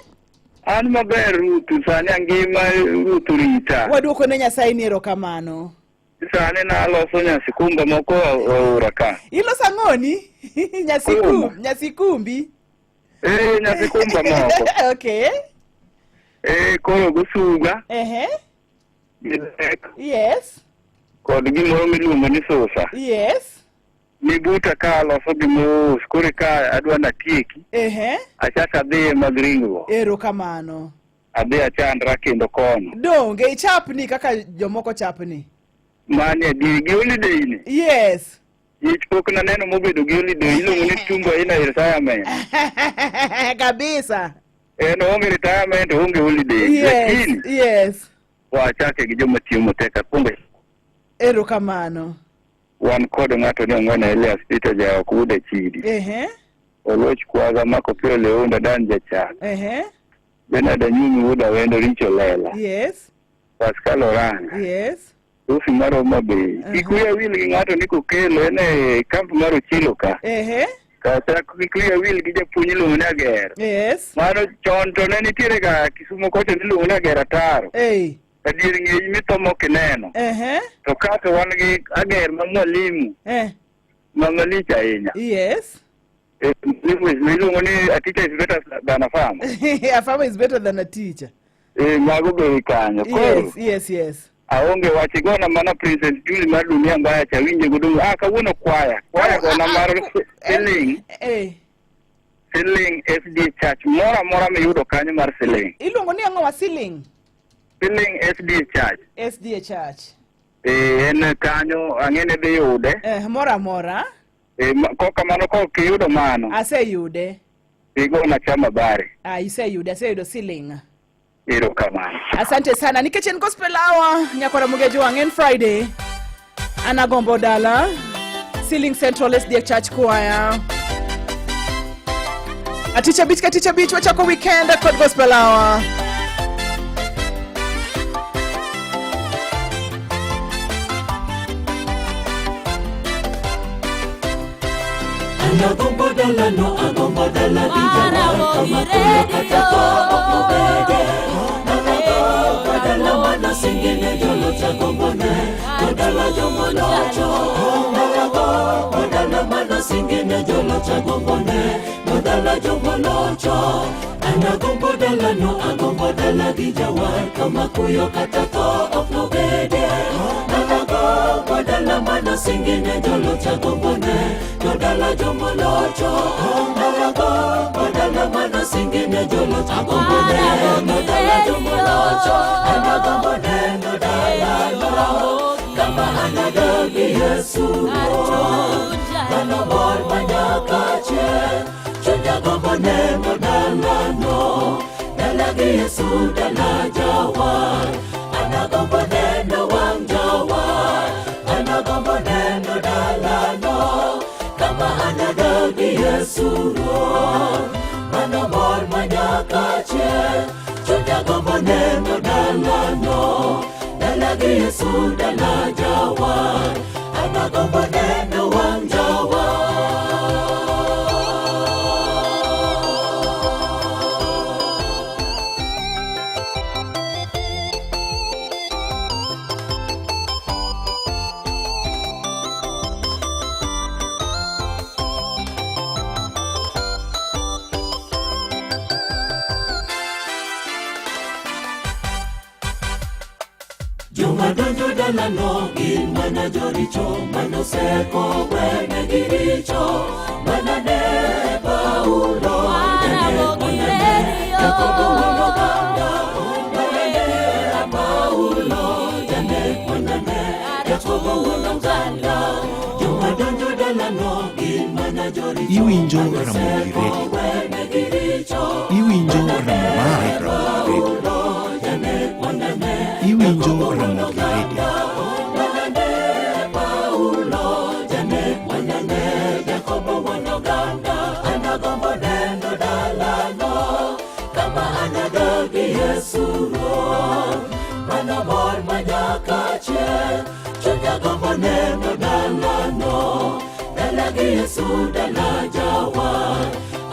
An maber Ruth, sani angima, Ruth rita. Waduoko ne Nyasaye ni erokamano. Sani naloso nyasikumba moko aora ka. Iloso ang'oni? Nyasikum, nyasikumbi. Eh, nyasikumba moko. Eh, koro gosuga. Gi dek. Kod gimoro miluongo ni susa. Ni buta ka aloso gi mos, koro ka adwa natieki. Achak adhiye mag ringruok. Erokamano. Adhi achandra kendo kono. Donge ichapni kaka jomoko chapni? Mani adieri gi holiday ni. Ich pok naneno mobedo gi holiday, iluongo ni tumbo ina retirement. Kabisa. En onge retirement, onge holiday. Lakini wachake gi joma tiyo matek akwongo. Erokamano. Wan kod ng'ato ni Ong'weno Elias Peter Jaok wuod Achidi. Oloch Kwaga Mako Pio Leunda Dan Jachak. Bernard Anyumi wuod Awendo Richo Lela. Pascal Oranga. Rufi mar Homa Bay. Kik wiya wil gi ng'ato ni Kokelo en e kamp mar Ochilo ka. Kata kik wiya wil gi japuonj iluongo ni Ager. Mano chon to ne nitiere ga Kisumo kocha niluongo ni Ager Ataro. Adier ng'eyi mitho mok ineno. To ka to wan gi Ager ma mwalimu. Ma malich ahinya. Mwalimu iluongo ni a teacher is better than a farmer. A farmer is better than a teacher. Mago be kanyo. Koro Yes. Aonge wach, igona mana Princess Julie mar Dunia Mbaya cha winje godo. Ah, kawuono kwaya. Kwaya gona mar Siling. Siling SD Church. Moro amora miyudo kanyo mar Siling. Iluongo ni ang'o wa Siling? Siling SD Church. SDA Church. En kanyo ang'e ni dhi yude. Moro amora. Kok kamano kok iyudo mano. Aseyude. Igona chama bare. Ah, iseyude, aseyudo Siling. Erokamano. Asante sana. Nikech en gospel hour, nyakwara Mugejo wang' en Friday. Anagombo dala. Siling Central SDA Church Choir. Atich abich ka tich abich wachako weekend kod gospel hour. Agombo dala no, agombo dala gi jawar kama kuyo kata tho ok nobede. Agombo dala manosingi ne joloch, agombo ne to dala jomolocho. Agombo dala manosingi ne joloch, agombo ne. An agombo dalano, agombo dala gi jawar, kama kuyo kata tho ok nobede. An agombo dala manosingi ne joloch, agombo neno dala jomolocho. An agombo dala manosingi ne joloch, agombo neno dala jomolocho. An agombo neno dalano, kama anadagi Yesu Mano mor manyaka chieng', chunya gombo neno dalano, dala gi Yesu, dala jawar. An agombo neno wang' jawar, an agombo neno dalano, kama anadagi Yesu Mano mor manyaka chieng', chunya gombo neno dalano, dala gi Yesu, dala jawar. An agombo neno wang' jawar. Joma donjo dalano gin mana joricho, manoseko wenegi richo. Mana ne Paulo, manane Jakobo wuon oganda. Mana ne Paulo, manane Jakobo wuon oganda. Joma donjo dalano gin mana joricho, Iwinjo Ramogi manoseko Radio. wenegi richo. Iwinjo Ramogi Radio. Iwinjo Ramogi Radio. Manane Paulo, janek manane Jakobo wuon oganda. An agombo neno dalano, kama anadagi Yesu Ruoth. Mano mor manyaka chieng', chunya gombo neno dalano, dala gi Yesu, dala jawar.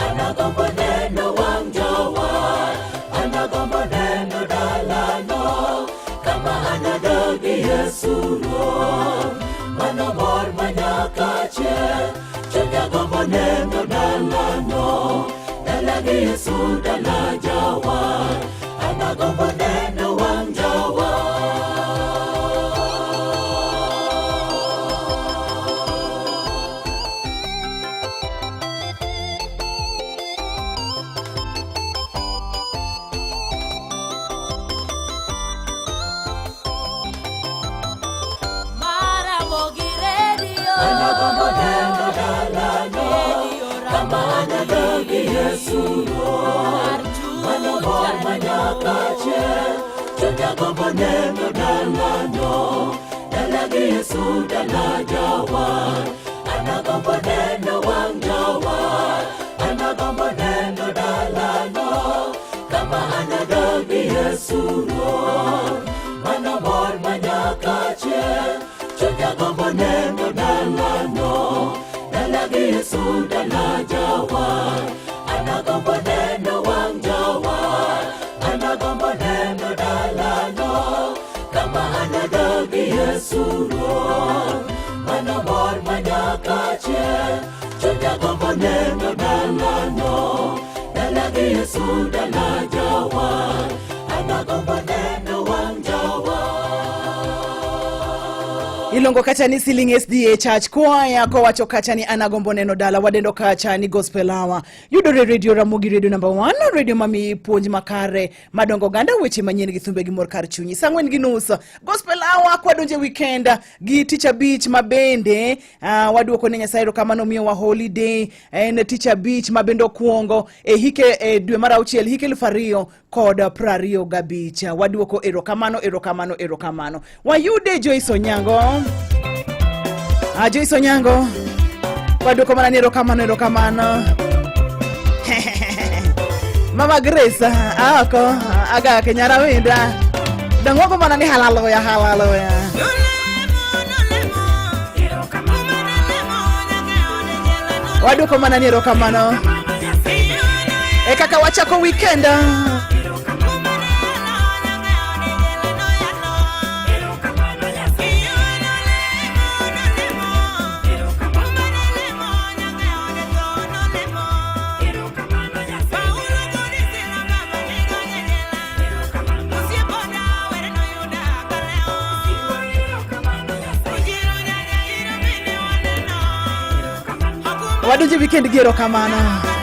An agombo neno wang' jawar, an agombo neno dalano, kama anadagi Yesu Ruoth. Mano mor manyaka chieng', chunya gombo neno dalano, dala gi Yesu, dala jawar. An agombo neno wang' jawar. Maramogi Radio. An agombo neno dalano, kama anadagi Yesu Ruoth. Mano mor manyaka chieng', chunya gombo neno dalano, dala gi Yesu, dala jawar. An agombo neno wang' jawar, an agombo neno dalano, kama anadagi Yesu Ruoth. Mano mor manyaka chieng', chunya gombo neno dalano, dala gi Yesu, dala jawar. An agombo neno wang' jawar, an agombo neno dalano, kama anadagi Yesu Ruoth. Mano mor manyaka chieng', chunya gombo neno dalano, dala gi Yesu, dala jawar. An agombo neno wang' jawar. Iluongo kacha ni Siling SDA Church Choir kowacho kacha ni anagombo neno dala, wadendo kacha ni Gospel Hour. Yudore Radio Ramogi Radio number 1, radio mami puonj makare madongo oganda, weche manyien gi thumbe gi mor kar chunyi. Saa 4:30 Gospel Hour kwadonje weekend gi tich abich mabende waduoko ne Nyasaye erokamano miyowa holiday. En tich abich mabende okuongo e hike e dwe mar auchiel hike 2025. Waduoko erokamano, erokamano, erokamano. Wayude Joyce Onyango. Joyce Onyango, waduoko mana ni erokamano, erokamano. Mama Grace, aoko agake nyarawinda. Dang'wago mana ni haleluya, haleluya. Waduoko mana ni erokamano. E kaka wachako weekend. Wadonje weekend gi erokamano.